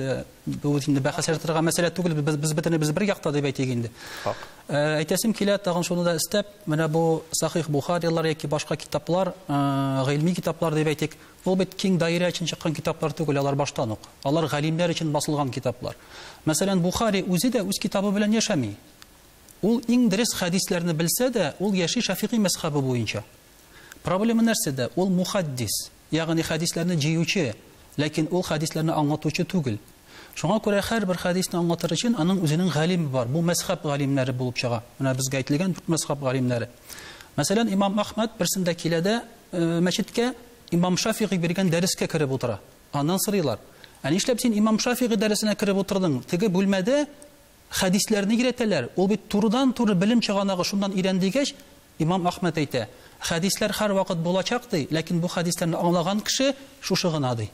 бу инде бәхәс торган мәсьәлә түгел, без бөтенебез бер якта дип әйтик инде. Әйтәсем килә, тагын шуны да өстәп, менә бу Сахих Бухарилар яки башка китаплар, гыйльми китаплар дип әйтик, ул бит киң даирә өчен чыккан китаплар түгел, алар баштан ук. Алар галимнәр өчен басылган китаплар. Мәсәлән, Бухари үзе дә үз китабы белән яшәми. Ул иң дөрес хәдисләрне белсә дә, ул яши Шафиғи мәзхәбе буенча. Проблема нәрсәдә? Ул мухаддис, ягъни хәдисләрне җыючы, ләкин ул хәдисләрне аңлатучы түгел. Шуңа күрә һәрбер хәдисне аңлатыр өчен аның үзенең галиме бар. Бу мәзхәб галимнәре булып чыга. Менә безгә әйтелгән дүрт мәзхәб галимнәре. Мәсәлән, Имам Әхмәд берсендә килә дә мәчеткә Имам Шафиғи биргән дәрескә кереп утыра. Аннан сорыйлар: "Ә нишләп син Имам Шафиғи дәресенә кереп утырдың? Теге бүлмәдә хәдисләрне өйрәтәләр. Ул бит турыдан-туры белем чыганагы, шуннан өйрән" дигәч, Имам Әхмәд әйтә: "Хәдисләр һәрвакыт булачак ди, ләкин бу хәдисләрне аңлаган кеше шушы гына ди."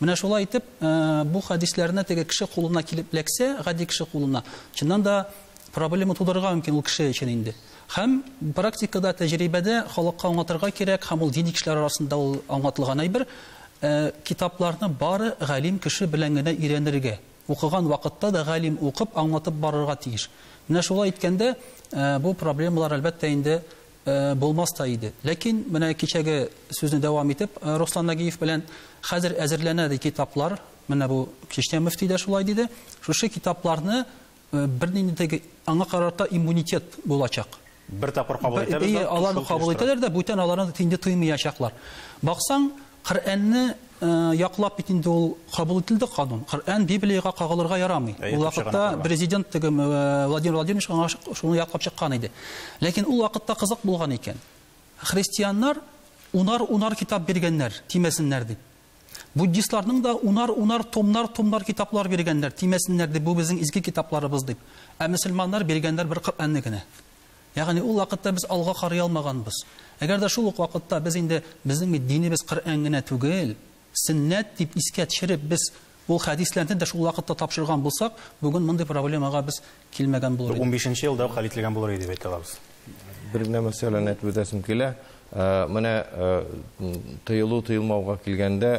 Менә шулай итеп, бу хәдисләрне теге кеше кулына килеп эләксә, гади кеше кулына, чыннан да проблема тудырырга мөмкин ул кеше өчен инде. Һәм практикада, тәҗрибәдә халыкка аңлатырга кирәк, һәм ул дини кешеләр арасында ул аңлатылган әйбер, китапларны бары галим кеше белән генә өйрәнергә. Укыган вакытта да галим укып, аңлатып барырга тиеш. Менә шулай иткәндә, бу проблемалар, әлбәттә инде, булмас та иде. Ләкин менә кичәге сүзне дәвам итеп, Руслан Нагиев белән хәзер әзерләнә ди китаплар. Менә бу Чечня мөфти дә шулай диде. Шушы китапларны бернинди теге аңа карата иммунитет булачак. Бер тапкыр кабул итәбез дә, аларны кабул итәләр дә, бүтән аларны инде тыймаячаклар. Баксаң, Коръәнне яклап бит инде ул кабул ителде канун. Коръән Библиягә кагылырга ярамый. Ул вакытта президент теге Владимир Владимирович аңа шуны яклап чыккан иде. Ләкин ул вакытта кызык булган икән. Христианнар унар-унар китап биргәннәр, тимәсеннәр дип. Буддистларның да унар-унар томнар-томнар китаплар биргәннәр, тимәсеннәр дип, бу безнең изге китапларыбыз дип. Ә мөселманнар биргәннәр бер Коръәнне генә. Ягъни ул вакытта без алга карый алмаганбыз. Әгәр дә шул ук вакытта без инде безнең бит динебез Коръән генә түгел, сөннәт дип искә төшереп без ул хәдисләрне дә шул вакытта тапшырган булсак, бүген мондый проблемага без килмәгән булыр идек. Унбишенче елда ук хәл ителгән булыр иде дип әйтә алабыз. Бер генә мәсьәләне әйтеп үтәсем килә. Менә тыелу-тыелмауга килгәндә,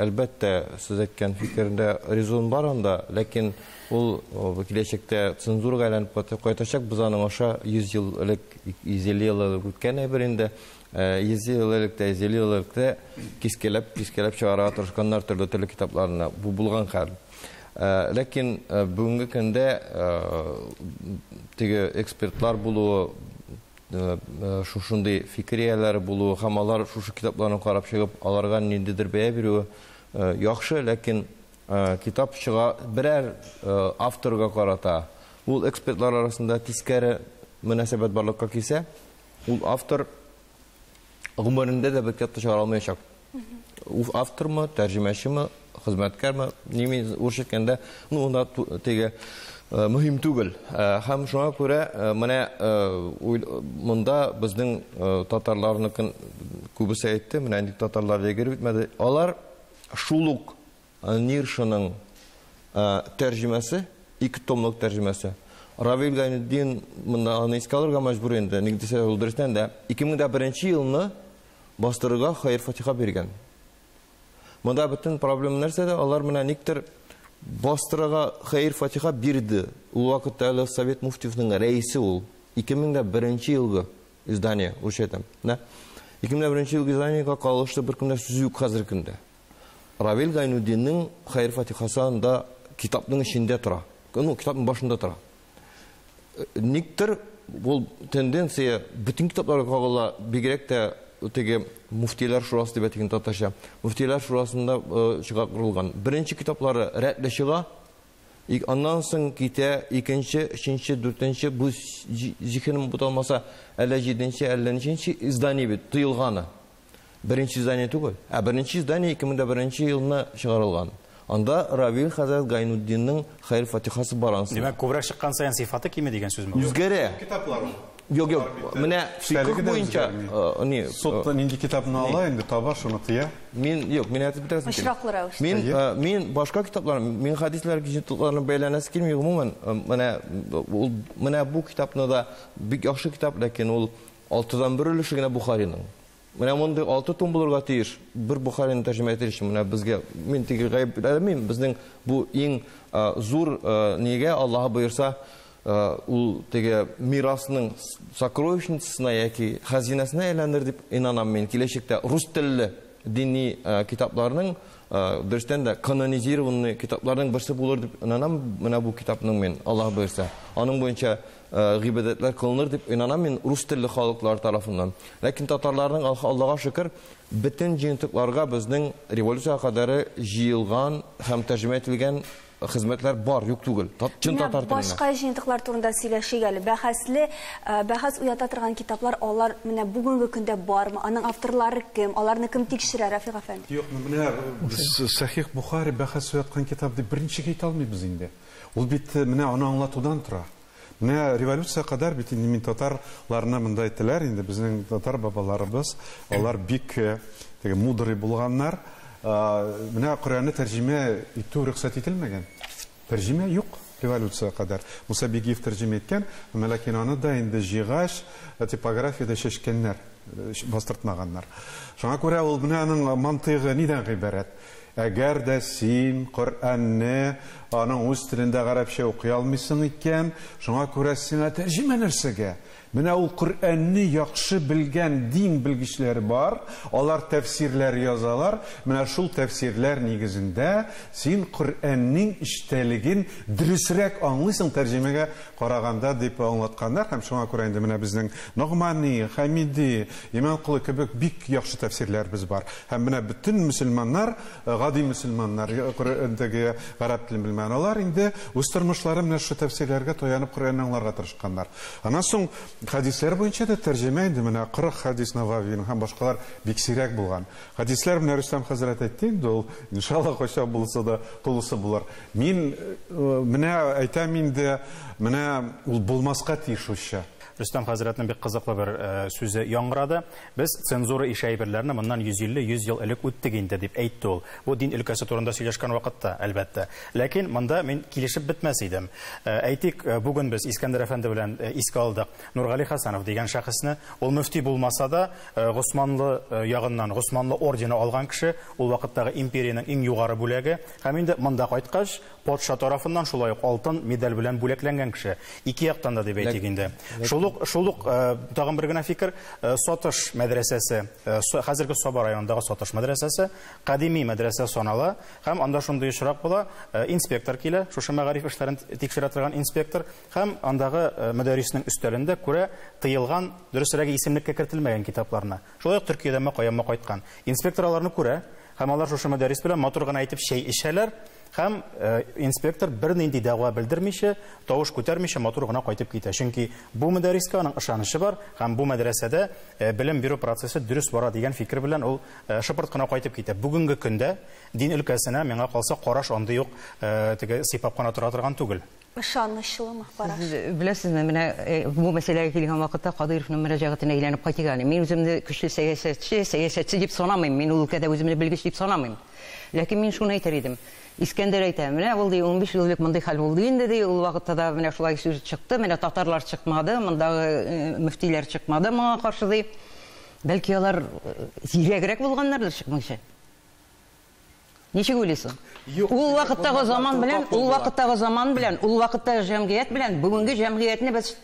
әлбәттә, сез әйткән фикердә резон бар анда, ләкин ул киләчәктә цензурага әйләнеп кайтачак. Без аның аша 100 ел элек, 150 ел элек үткән әйбер инде. 100 ел элек тә, 150 ел элек тә кискәләп, кискәләп чыгарырга тырышканнар төрле-төрле китапларны. Бу булган хәл. Ләкин бүгенге көндә теге экспертлар булуы, шушындый фикер ияләре булуы һәм алар шушы китапларны карап чыгып, аларга ниндидер бәя бирүе яхшы, ләкин китап чыга берәр авторга карата ул экспертлар арасында тискәре мөнәсәбәт барлыкка килсә, ул автор гомерендә дә бер китап та чыгара алмаячак. Ул автормы, тәрҗемәчеме, хезмәткәрме, ними урысча әйткәндә, ну, анда теге мөһим түгел. Һәм шуңа күрә менә монда безнең татарларныкын күбесе әйтте, менә инде татарлар реагировать итмәде. Алар шул ук Ниршаның тәрҗемәсе, ике томлык тәрҗемәсе. Равил Гайнетдин монда аны искә алырга мәҗбүр инде, ник дисә, ул дөрестән дә 2001 елны бастырырга хәер-фатиха биргән. Монда бөтен проблема нәрсәдә? Алар менә никтер бастырырга хәер-фатиха бирде. Ул вакытта әле Совет муфтиевның рәисе ул. 2001 елгы издание, урысча әйтәм. Менә 2001 елгы изданиегә кагылышлы беркемдә сүз юк хәзерге көндә. Равил Гайнутдинның хәер-фатихасы анда китапның эчендә тора. Ну, китапның башында тора. Никтер ул тенденция бөтен китапларга кагыла, бигрәк тә теге муфтиләр шурасы дип әйтик татарча. Муфтиләр шурасында чыгарылган. Беренче китаплары рәтле чыга, аннан соң китә икенче, өченче, дүртенче, бу зиһенем буталмаса, әллә җиденче, әллә ничәнче издание бит, тыелганы. Беренче издание түгел, ә беренче издание 2001 елны чыгарылган. Анда Равил хәзрәт Гайнутдинның хәер-фатихасы бар анысында. Димәк, күбрәк чыккан саен сыйфаты кими дигән сүзме бу? Үзгәрә. Китаплар ул. Юк, юк. Менә фикх буенча, ни, Суд нинди китапны ала инде, таба, шуны тыя. Мин, юк, мин әйтеп бетерәсем килми. Очраклы рәвештә. Мин, мин башка китаплар, мин хәдисләр җыентыкларына бәйләнәсе килми гомумән. Менә ул, менә бу китапны да бик яхшы китап, ләкин ул алтыдан бер өлеше генә Бухариның. Менә мондый алты том булырга тиеш, бер Бухарины тәрҗемә итер өчен. Менә безгә, мин теге гаепләмим, безнең бу иң зур нигә Аллаһы боерса, ул теге мирасның сокровищницасына яки хәзинәсенә әйләнер дип инанам мин. Киләчәктә рус телле дини китапларның, дөрестән дә канонизированный китапларның берсе булыр дип инанам менә бу китапның мин, Аллаһы боерса. Аның буенча гыйбадәтләр кылыныр дип инанам мин рус телле халыклар тарафыннан. Ләкин татарларның, Аллага шөкер, бөтен җыентыкларга безнең революциягә кадәр җыелган һәм тәрҗемә ителгән хезмәтләр бар, юк түгел. Чын Менә татар теленә. башка җыентыклар турында сөйләшик әле. Бәхәсле, бәхәс уята торган китаплар алар менә бүгенге көндә бармы? Аның авторлары кем? Аларны кем тикшерә, Рафик әфәнде? Юк, менә без Сахих Бухари бәхәс уяткан китап дип берничек әйтә алмыйбыз инде. Ул бит менә аны аңлатудан тора. Менә революция кадәр бит инде мин татарларны монда әйтәләр инде, безнең татар бабаларыбыз, алар бик теге мудрый булганнар. Менә Коръәнне тәрҗемә итү рөхсәт ителмәгән. Тәрҗемә юк революциягә кадәр. Муса Бигиев тәрҗемә иткән, әмма ләкин аны да инде җыйгач, типографиядә чәчкәннәр, бастыртмаганнар. Шуңа күрә ул менә аның мантыйгы нидән гыйбарәт? Әгәр дә син Коръәнне аның үз телендә гарәпчә укый алмыйсың икән, шуңа күрә сиңа тәрҗемә нәрсәгә? Менә ул Коръәнне яхшы белгән дин белгечләре бар, алар тәфсирләр язалар, менә шул тәфсирләр нигезендә син Коръәннең эчтәлеген дөресрәк аңлыйсың тәрҗемәгә караганда, дип аңлатканнар. Һәм шуңа күрә инде менә безнең Ногмани, Хәмиди, Иманколы кебек бик яхшы тәфсирләребез бар. Һәм менә бөтен мөселманнар, гади мөселманнар, теге гарәп телен белмәгән, алар инде үз тормышлары менә шушы тәфсирләргә таянып Коръәнне аңларга тырышканнар. Аннан соң хәдисләр буенча да тәрҗемә инде менә 40 хәдис Нававиның һәм башкалар бик сирәк булган. Хәдисләр менә Рөстәм хәзрәт әйтте инде, ул иншалла кайчан булса да тулысы булыр. Мин менә әйтәм инде, менә ул булмаска тиеш русча. Рөстәм хәзрәтнең бик кызыклы бер сүзе яңгырады. Без цензура ише әйберләрне моннан 150-100 ел элек үттек инде, дип әйтте ул. Бу дин өлкәсе турында сөйләшкән вакытта, әлбәттә. Ләкин монда мин килешеп бетмәс идем. Әйтик, бүген без Искәндәр әфәнде белән искә алдык Нургали Хасанов дигән шәхесне. Ул мөфти булмаса да, Госманлы ягыннан Госманлы ордены алган кеше, ул вакыттагы империянең иң югары бүләге. Һәм инде монда кайткач, патша тарафыннан шулай ук алтын медаль белән бүләкләнгән кеше. Ике яктан да дип әйтик инде. Шул ук тагын бер генә фикер, Сатыш мәдрәсәсе, хәзерге Саба районындагы Сатыш мәдрәсәсе, кадими мәдрәсә санала, һәм анда шундый очрак була, инспектор килә, шушы мәгариф эшләрен тикшерә торган инспектор, һәм андагы мөдәрриснең өстәлендә күрә тыелган, дөресрәге исемлеккә кертелмәгән китапларны. Шулай ук Төркиядәнме каянмы кайткан. Инспектор аларны күрә, һәм алар шушы мөдәррис белән матур гына әйтеп чәй эчәләр, һәм инспектор бернинди дәгъва белдермичә, тавыш күтәрмичә матур гына кайтып китә. Чөнки бу мөдәррискә аның ышанычы бар, һәм бу мәдрәсәдә белем бирү процессы дөрес бара дигән фикер белән ул шыпырт кына кайтып китә. Бүгенге көндә дин өлкәсенә миңа калса караш андый ук теге сыйпап кына тора торган түгел. Ышанычлымы караш? Сез беләсезме, менә бу мәсьәләгә килгән вакытта Кадыйровның мөрәҗәгатенә әйләнеп кайтыйк әле. Мин үземне көчле сәясәтче, сәясәтче дип санамыйм. Мин ул өлкәдә үземне белгеч дип санамыйм. Ләкин мин шуны әйтер идем. Искәндәр әйтә, менә ул ди 15 ел элек мондый хәл булды инде ди, ул вакытта да менә шулай сүз чыкты, менә татарлар чыкмады, мондагы мөфтиләр чыкмады моңа каршы ди. Бәлки алар зирәгрәк булганнардыр чыкмыйча. Ничек уйлыйсың? Ул вакыттагы заман белән, ул вакыттагы заман белән, ул вакыттагы җәмгыять белән бүгенге җәмгыятьне без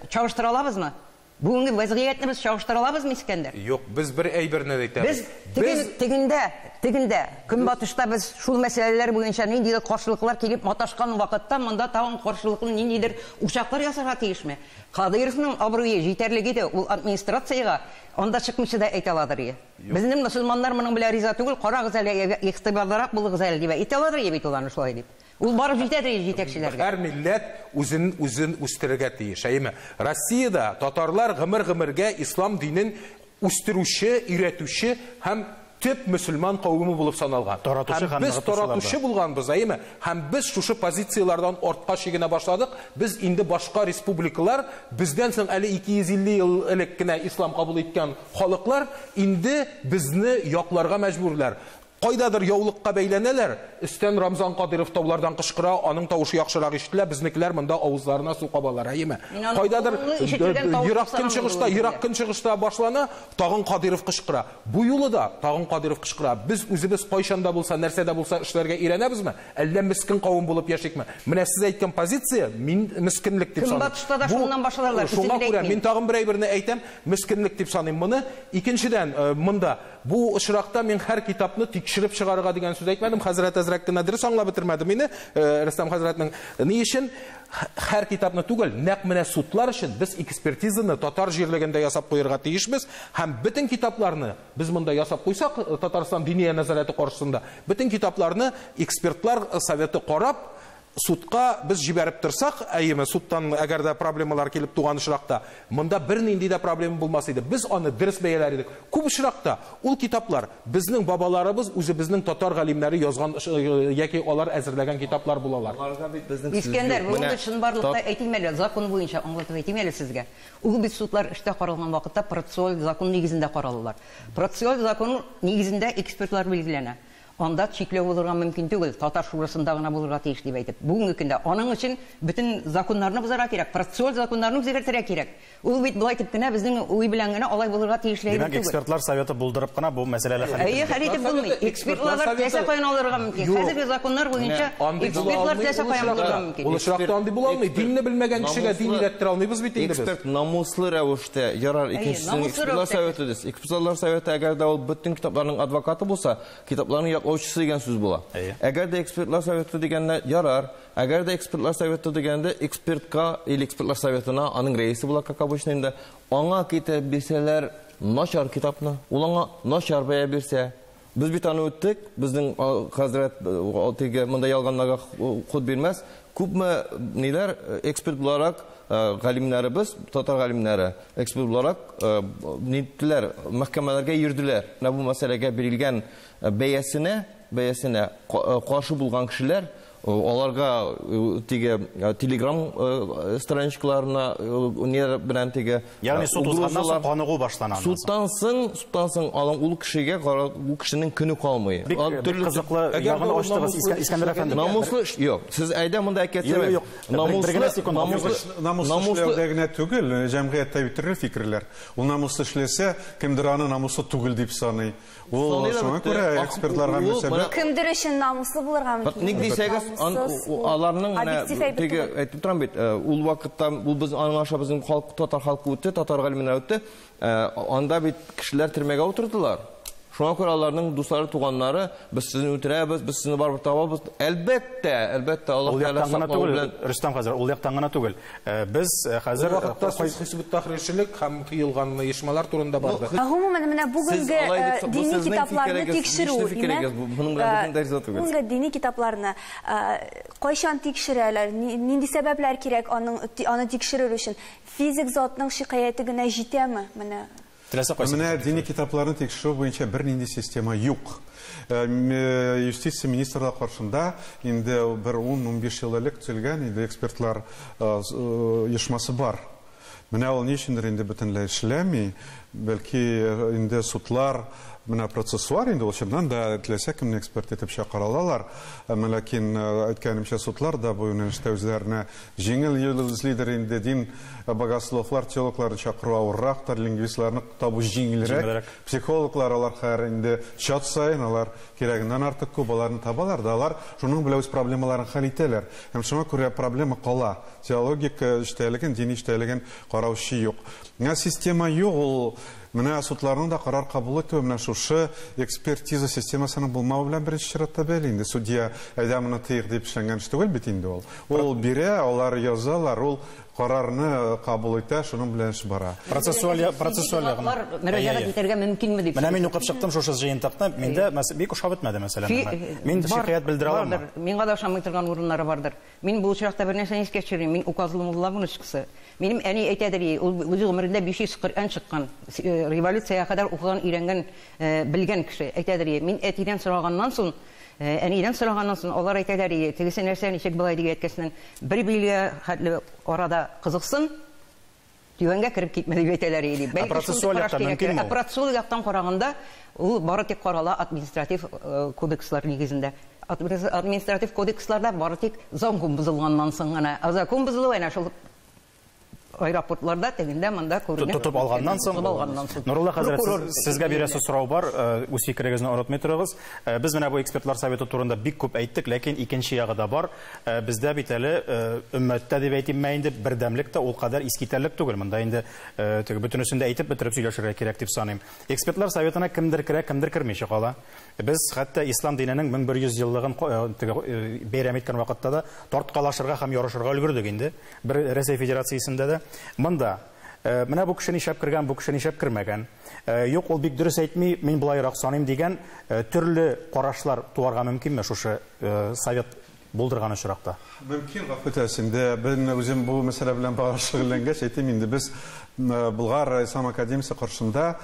чагыштыра алабызмы? Бүгенге вазгыятьне без чагыштыра алабызмы, Искәндәр? Юк, без бер әйберне әйтәбез. Без тегендә, тегендә, көнбатышта без шул мәсьәләләр буенча ниндидер каршылыклар килеп маташкан вакытта монда тагын каршылыклы ниндидер учаклар ясарга тиешме? Кадыйровның абруе җитәрлек иде, ул администрациягә анда чыкмыйча да әйтә аладыр ие. Безнең мөселманнар моның белән риза түгел, карагыз әле, игътибарлырак булыгыз әле дип әйтә аладыр ие бит ул аны шулай дип. Ул барып җитәдер җитәкчеләргә. Һәр милләт үзен үзен үстерергә тиеш, әйеме? Россиядә татарлар гомер-гомергә ислам динен үстерүче, өйрәтүче һәм төп мөселман кавеме булып саналган. Таратучы һәм без таратучы булганбыз, әйеме? Һәм без шушы позицияләрдән артка чигенә башладык. Без инде башка республикалар, бездән соң әле 250 ел элек кенә ислам кабул иткән халыклар инде безне якларга мәҗбүрләр. Кайдадыр яулыкка бәйләнәләр, өстән Рамзан Кадыров таулардан кычкыра, аның тавышы яхшырак ишетелә, безнекеләр монда авызларына су кабалар, әйеме? Кайдадыр ерак көнчыгышта, ерак көнчыгышта башлана, тагын Кадыров кычкыра. Бу юлы да тагын Кадыров кычкыра. Без үзебез кайчан да булса, нәрсә дә булса эшләргә өйрәнәбезме? Әллә мескен кавым булып яшикме? Менә сез әйткән позиция мин мескенлек дип саныйм. Көнбатышта да шуннан башларлар. Шуңа күрә мин тагын бер әйберне әйтәм, мескенлек дип саныйм моны. Икенчедән, монда бу очракта мин һәр китапны тикшереп чыгарырга дигән сүз әйтмәдем. Хәзрәт әзрәк кенә дөрес аңлап бетермәде мине, Рөстәм хәзрәтнең. Ни өчен һәр китапны түгел, нәкъ менә судлар өчен без экспертизаны татар җирлегендә ясап куярга тиешбез һәм бөтен китапларны без монда ясап куйсак, Татарстан Диния нәзарәте каршысында бөтен китапларны экспертлар советы карап, Судка без җибәреп торсак, әйеме, судтан әгәр дә проблемалар килеп туган очракта, монда бернинди дә проблема булмас иде. Без аны дөрес бәяләр идек. Күп очракта ул китаплар безнең бабаларыбыз, үзебезнең татар галимнәре язган яки алар әзерләгән китаплар булалар. Искәндәр, бүгенге чынбарлыкта әйтим әле, закон буенча аңлатып әйтим әле сезгә. Ул бит судлар эштә каралган вакытта процессуаль закон нигезендә каралалар. Процессуаль закон нигезендә экспертлар билгеләнә. Анда чикләү булырга мөмкин түгел, татар шурасында гына булырга тиеш дип әйтеп. Бүгенге көндә аның өчен бөтен законнарны бозарга кирәк, процессуаль законнарны үзгәртергә кирәк. Ул бит болай итеп кенә безнең уй белән генә алай булырга тиешле әйбер түгел. Димәк, экспертлар советы булдырып кына бу мәсьәләне хәл итеп. Әйе, хәл итеп булмый. Экспертлар теләсә каян алырга мөмкин. Хәзерге законнар буенча экспертлар теләсә каян булырга мөмкин. Ул очракта андый була алмый. Динне белмәгән кешегә дин өйрәттерә алмыйбыз бит инде без. Эксперт намуслы рәвештә ярар, икенчесенең экспертлар советы дис. Экспертлар советы әгәр дә ул бөтен китапларның адвокаты булса, китапларның яклаучысы дигән сүз була. Әгәр дә экспертлар советы дигәндә ярар, әгәр дә экспертлар советы дигәндә экспертка или экспертлар советына аның рәисе була, как обычно инде, аңа китереп бирсәләр начар китапны, ул аңа начар бәя бирсә, без бит аны үттек, безнең хәзрәт теге монда ялганнарга хут бирмәс, күпме ниләр эксперт буларак галимнәребез, татар галимнәре эксперт буларак ниттеләр, мәхкәмәләргә йөрделәр. Менә бу мәсьәләгә бирелгән бәясенә каршы булган кешеләр, аларга теге Telegram страничкаларына ниләр белән теге, ягъни суд узганнан соң каныгу башлана. Судтан соң алың ул кешегә, ул кешенең көне калмый. Бик кызыклы ягын ачтыгыз, Искәндәр әфәнде. Намуслы юк. Сез әйдә монда әкәтсез. Намуслы эшләүдә генә түгел, җәмгыятьтә бит төрле фикерләр. Ул намуслы эшләсә, кемдер аны намуслы түгел дип саный. Ул шуңа күрә экспертларга мөнәсәбәт. Кемдер өчен намуслы булырга мөмкин. Ник дисәгез, аларның менә теге әйтеп торам бит, ул вакытта ул без аның аша безнең халык, татар халкы үтте, татар галимнәре үтте. Анда бит кешеләр төрмәгә утырдылар. Шуңа күрә аларның дуслары, туганнары, без сезне үтерәбез, без сезне барыбер табабыз. Әлбәттә, әлбәттә, Аллаһ Тәгалә саклавы белән. Рөстәм хәзер, ул яктан гына түгел. Без хәзер вакытта сүз Хизб ут-Тахрирчелек һәм тыелган оешмалар турында барды. Гомумән, менә бүгенге дини китапларны тикшерү, бүгенге дини китапларны кайчан тикшерәләр, нинди сәбәпләр кирәк аны тикшерер өчен? Физик затның шикаяте генә җитәме? Менә Менә дини китапларны тикшерү буенча бернинди система юк. Юстиция министрлыгы каршында инде бер 10-15 ел элек төзелгән инде экспертлар оешмасы бар. Менә ул ни өчендер инде бөтенләй эшләми, бәлки инде судлар, менә процессуар инде ул чыннан да теләсә кемне эксперт итеп чакыра алалар. Ләкин әйткәнемчә, судлар да бу юнәлештә үзләренә җиңел юл эзлидер инде. Дин богословлар, теологларны чакыру авыррактыр, лингвистларны табу җиңелрәк. Психологлар алар хәзер инде чат саен, алар кирәгеннән артык күп, аларны табалар да, алар шуның белән үз проблемаларын хәл итәләр. Һәм шуңа күрә проблема кала. Теологик эчтәлеген, дини эчтәлеген караучы юк. Менә система юк, ул менә судларның да карар кабул итүе менә шушы экспертиза системасының булмавы белән беренче чиратта бәйле инде. Судья әйдә моны тыйык дип эшләнгән эш түгел бит инде ул. Ул бирә, алар язалар, ул карарны кабул итә, шуның белән эш бара. Процессуаль гына. Мөрәҗәгать итәргә мөмкинме дип. Менә мин укып чыктым шушы җыентыкны, миндә бик ошап бетмәде мәсәлән. Мин шикаять белдерә аламмы? Миңа да ошамый торган урыннары бардыр. Мин бу очракта бер нәрсәне искә төшерим. Мин указлы мулла внучкасы. Минем әни әйтәдер, ул үз гомерендә 500 Коръән чыккан, революциягә кадәр укыган, өйрәнгән, белгән кеше. Әйтәдер, мин әтидән сораганнан соң, әнидән сораганнан соң, алар әйтәләр, тегесе нәрсә ничек болай дип әйткәннән, бер билгә хәтле арада кызыксын, түбәнгә кереп китмә дип әйтәләр иде. Бәлки процессуаль яктан мөмкинме? Процессуаль яктан караганда, ул бары тик карала административ кодекслар нигезендә. Административ кодексларда бары тик закон бозылганнан соң гына. Ә закон бозылу әнә шул аэропортларда тегендә монда күренә. Тотып алганнан соң. Нурулла хәзрәт, сезгә бирәсе сорау бар, үз фикерегезне онытмый торыгыз. Без менә бу экспертлар советы турында бик күп әйттек, ләкин икенче ягы да бар. Бездә бит әле өммәттә дип әйтимме инде, бердәмлек тә ул кадәр искитәрлек түгел. Монда инде теге бөтенесен дә әйтеп бетереп сөйләшергә кирәк дип саныйм. Экспертлар советына кемдер керә, кемдер кермичә кала. Без хәтта ислам диненең 1100 еллыгын бәйрәм иткән вакытта да тарткалашырга һәм ярышырга өлгердек инде. Бер Рәсәй Федерациясендә дә. Монда менә бу кеше нишләп кергән, бу кеше нишләп кермәгән. Юк, ул бик дөрес әйтми, мин булайрак саныйм дигән төрле карашлар туарга мөмкинме шушы совет булдырган очракта. Мөмкин, гафу итәсез инде. Мин үзем бу мәсьәлә белән бары шөгыльләнгәч, әйтим инде, без Болгар Ислам академиясе каршында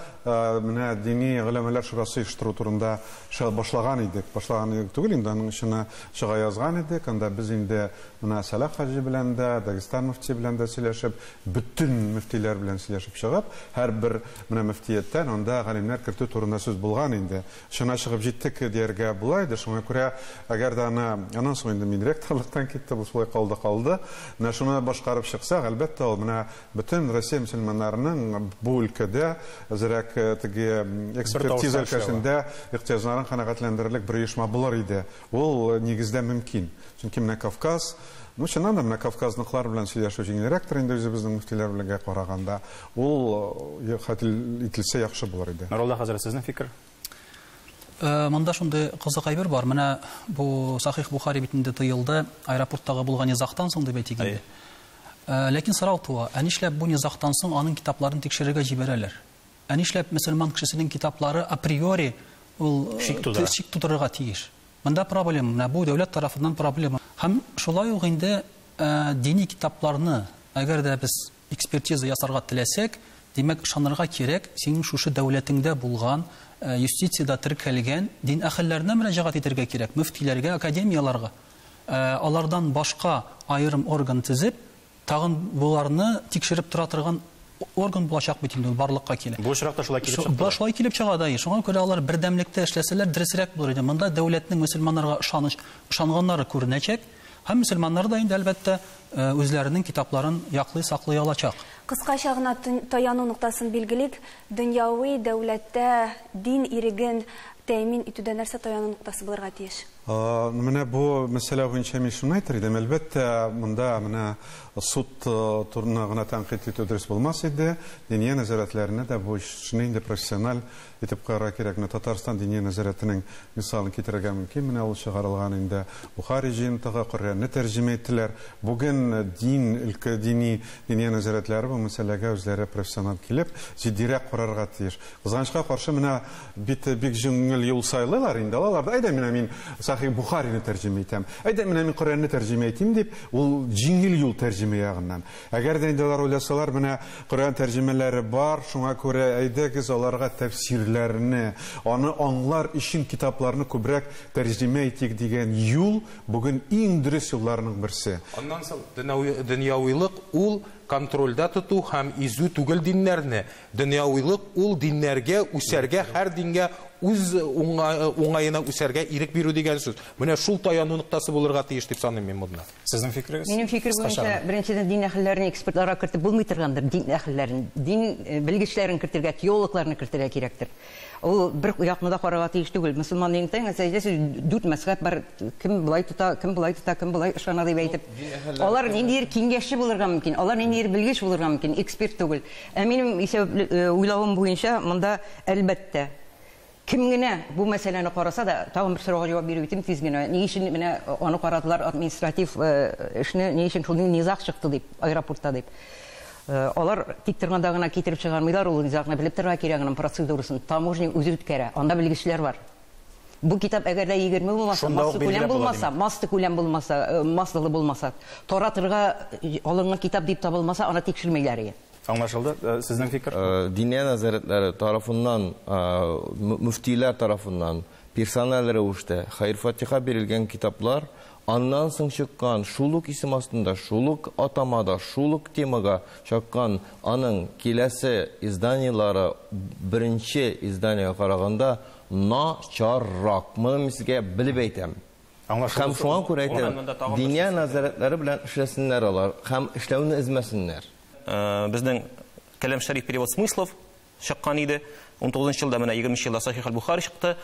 менә дини голәмәләр шурасы оештыру турында башлаган идек. Башлаган идек түгел инде, аның эшенә чыга язган идек. Анда без инде менә Сәлах хаҗи белән дә, Дагестан мөфти белән дә сөйләшеп, бөтен мөфтиләр белән сөйләшеп чыгып, һәрбер менә мөфтияттән анда галимнәр кертү турында сүз булган инде. Шуна чыгып җиттек дияргә була иде. Шуңа күрә, әгәр дә аны, аннан соң инде мин ректорлыктан китте, бу шулай калды калды. Менә шуны башкарып чыксак, әлбәттә, ул менә бөтен Россия мөселманнарының бу өлкәдә әзрәк теге экспертиза өлкәсендә ихтыяҗларын канәгатьләндерерлек бер оешма булыр иде. Ул нигездә мөмкин. Чөнки менә Кавказ, ну, чыннан да, менә Кавказныкылар белән сөйләшү җиңелрәктер инде үзебезнең мөфтиләр белән караганда. Ул хәл ителсә яхшы булыр иде. Нурулла хәзрәт, сезнең фикер? Монда шундый кызык әйбер бар. Менә бу Сахих Бухари бит инде тыелды, аэропорттагы булган низагтан соң дип әйтик инде. Ләкин сорау туа, ә нишләп бу низагтан соң аның китапларын тикшерергә җибәрәләр? Ә нишләп мөселман кешесенең китаплары априори ул шик тудырырга тиеш? Монда проблема, менә бу дәүләт тарафыннан проблема. Һәм шулай ук инде дини китапларны, әгәр дә без экспертиза ясарга теләсәк, димәк, ышанырга кирәк, синең шушы дәүләтеңдә булган, юстицияда теркәлгән дин әһелләренә мөрәҗәгать итәргә кирәк, мөфтиләргә, академияләргә. Алардан башка аерым орган төзеп, тагын буларны тикшереп тора торган орган булачак бит инде, ул барлыкка килә. Бу очракта шулай килеп чыкты. Шулай килеп чыга да. Шуңа күрә алар бердәмлектә эшләсәләр, дөресрәк булыр иде. Монда дәүләтнең мөселманнарга ышаныч, ышанганнары күренәчәк. Һәм мөселманнар да инде әлбәттә үзләренең китапларын яклый, саклый алачак. Кыскача гына таяну ноктасын билгелик. Дөньяви дәүләттә дин иреген тәэмин итүдә нәрсә таяну ноктасы булырга тиеш? Менә бу мәсьәлә буенча мин шуны әйтер идем. Әлбәттә, монда менә суд турында гына тәнкыйть итү дөрес булмас иде. Диния нәзарәтләренә дә бу эшне инде профессиональ итеп карарга кирәк. Менә Татарстан диния нәзарәтенең мисалын китерергә мөмкин. Менә ул чыгарылган инде Бухари җыентыгы, Коръәнне тәрҗемә иттеләр. Бүген дин өлкә дини диния нәзарәтләре бу мәсьәләгә үзләре профессиональ килеп, җитдирәк карарга тиеш. Кызганычка каршы, менә бит бик җиңел юл сайлыйлар инде алар. Әйдә, менә мин Сахих Бухарины тәрҗемә итәм. Әйдә, менә мин Коръәнне тәрҗемә итим дип, ул җиңел юл тәрҗемә ягыннан. Әгәр дә инде алар уйласалар, менә Коръән тәрҗемәләре бар, шуңа күрә әйдәгез аларга тәфсирләрне, аны аңлар өчен китапларны күбрәк тәрҗемә итик дигән юл бүген иң дөрес юлларның берсе. Аннан соң дөньявилык ул контрольдә тоту һәм изү түгел диннәрне. Дөньявилык ул диннәргә үсәргә, һәр дингә үз уңаена үсәргә ирек бирү дигән сүз. Менә шул таяну ноктасы булырга тиеш дип саныйм мин монда. Сезнең фикерегез? Минем фикер буенча, беренчедән, дин әһелләрен экспертларга кертеп булмый торгандыр. Дин әһелләрен, дин белгечләрен кертергә, теологларны кертергә кирәктер. Ул бер якны да карарга тиеш түгел. Мөселман динендә мәсәлән, дүрт мәзһәб бар. Кем болай тота, кем болай тота, кем болай ышана дип әйтеп. Алар ниндидер киңәшче булырга мөмкин, алар ниндидер белгеч булырга мөмкин, эксперт түгел. Ә минем исәп уйлавым буенча, монда әлбәттә кем генә бу мәсьәләне караса да, тагын бер сорауга җавап биреп үтим тиз генә. Ни өчен менә аны карадылар административ эшне, ни өчен шундый низаг чыкты дип, аэропортта дип. Алар тик торганда гына китереп чыгармыйлар, ул низагны белеп торырга кирәк, аның процедурасын таможня үзе үткәрә. Анда белгечләр бар. Бу китап әгәр дә 20 булмаса, масса күләм булмаса, масса күләм булмаса, массалы булмаса, таратырга алынган китап дип табылмаса, аны тикшермәйләр. Аңлашылды. Сезнең фикер? Диния нәзарәтләре тарафыннан, мөфтиләр тарафыннан персональ рәвештә хәер-фатиха бирелгән китаплар аннан соң чыккан шул ук исем астында, шул ук атамада, шул ук темага чыккан аның киләсе изданиелары беренче изданиега караганда начаррак. Моны мин сезгә белеп әйтәм. Һәм шуңа күрә әйтәм, диния нәзарәтләре белән эшләсеннәр алар һәм эшләүне эзмәсеннәр. Безнең Кәлам Шәриф перевод смыслов чыккан иде. 19 елда, менә 20 елда Сахих аль-Бухари чыкты.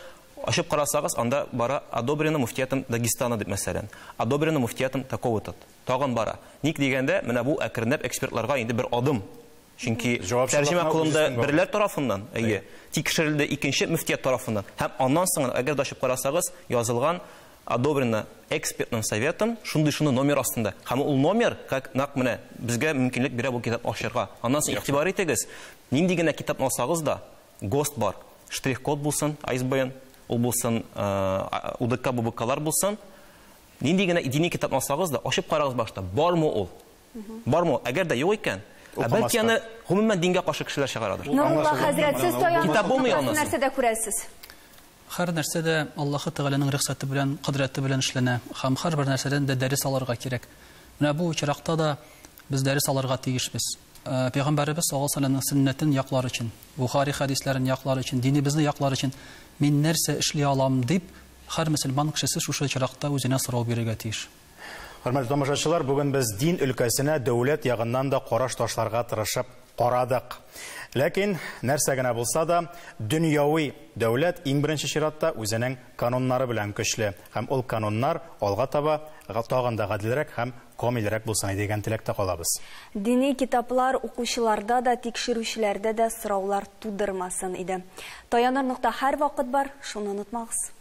Ачып карасагыз, анда бара одобрено муфтиятом Дагестана дип мәсәлән. Одобрено муфтиятом такого-то. Тагын бара. Ник дигәндә, менә бу әкренләп экспертларга инде бер адым. Чөнки тәрҗемә кылынды берләр тарафыннан, әйе, тикшерелде икенче муфтият тарафыннан. Һәм аннан соң, әгәр дә ачып карасагыз, язылган одобрено экспертным советом, шундый шуны номер астында. Һәм ул номер, как нәкъ менә безгә мөмкинлек бирә бу китап ачырга. Аннан соң игътибар итегез, нинди генә китапны алсагыз да, ГОСТ бар. Штрих-код булсын, ISBN, ул булсын, УДК, ББКлар булсын. Нинди генә дини китапны алсагыз да, ачып карагыз башта, бармы ул? Бармы ул? Әгәр дә юк икән, ә бәлки аны гомумән дингә каршы кешеләр чыгарадыр. Нурулла хәзрәт, сез таяну Китап булмый ноктасын анысы. нәрсәдә күрәсез? Һәр нәрсә дә Аллаһы Тәгаләнең рөхсәте белән, кодрәте белән эшләнә һәм һәрбер нәрсәдән дә дәрес алырга кирәк. Менә бу очракта да без дәрес алырга тиешбез. Пәйгамбәребез саллаллаһу алейһи ва сәлләмнең сөннәтен яклар өчен, Бухари хәдисләрен яклар өчен, динебезне яклар өчен мин нәрсә эшли алам дип, һәр мөселман кешесе шушы очракта үзенә сорау бирергә тиеш. Хөрмәтле тамашачылар, бүген без дин өлкәсенә дәүләт ягыннан да караш ташларга тырышып карадык. Ләкин нәрсә генә булса да, дөньяви дәүләт иң беренче чиратта үзенең кануннары белән көчле һәм ул кануннар алга таба тагын да гаделрәк һәм камилрәк булсын иде дигән теләктә калабыз. Дини китаплар укучыларда да, тикшерүчеләрдә дә сораулар тудырмасын иде. Таяныр нокта һәрвакыт бар, шуны онытмагыз.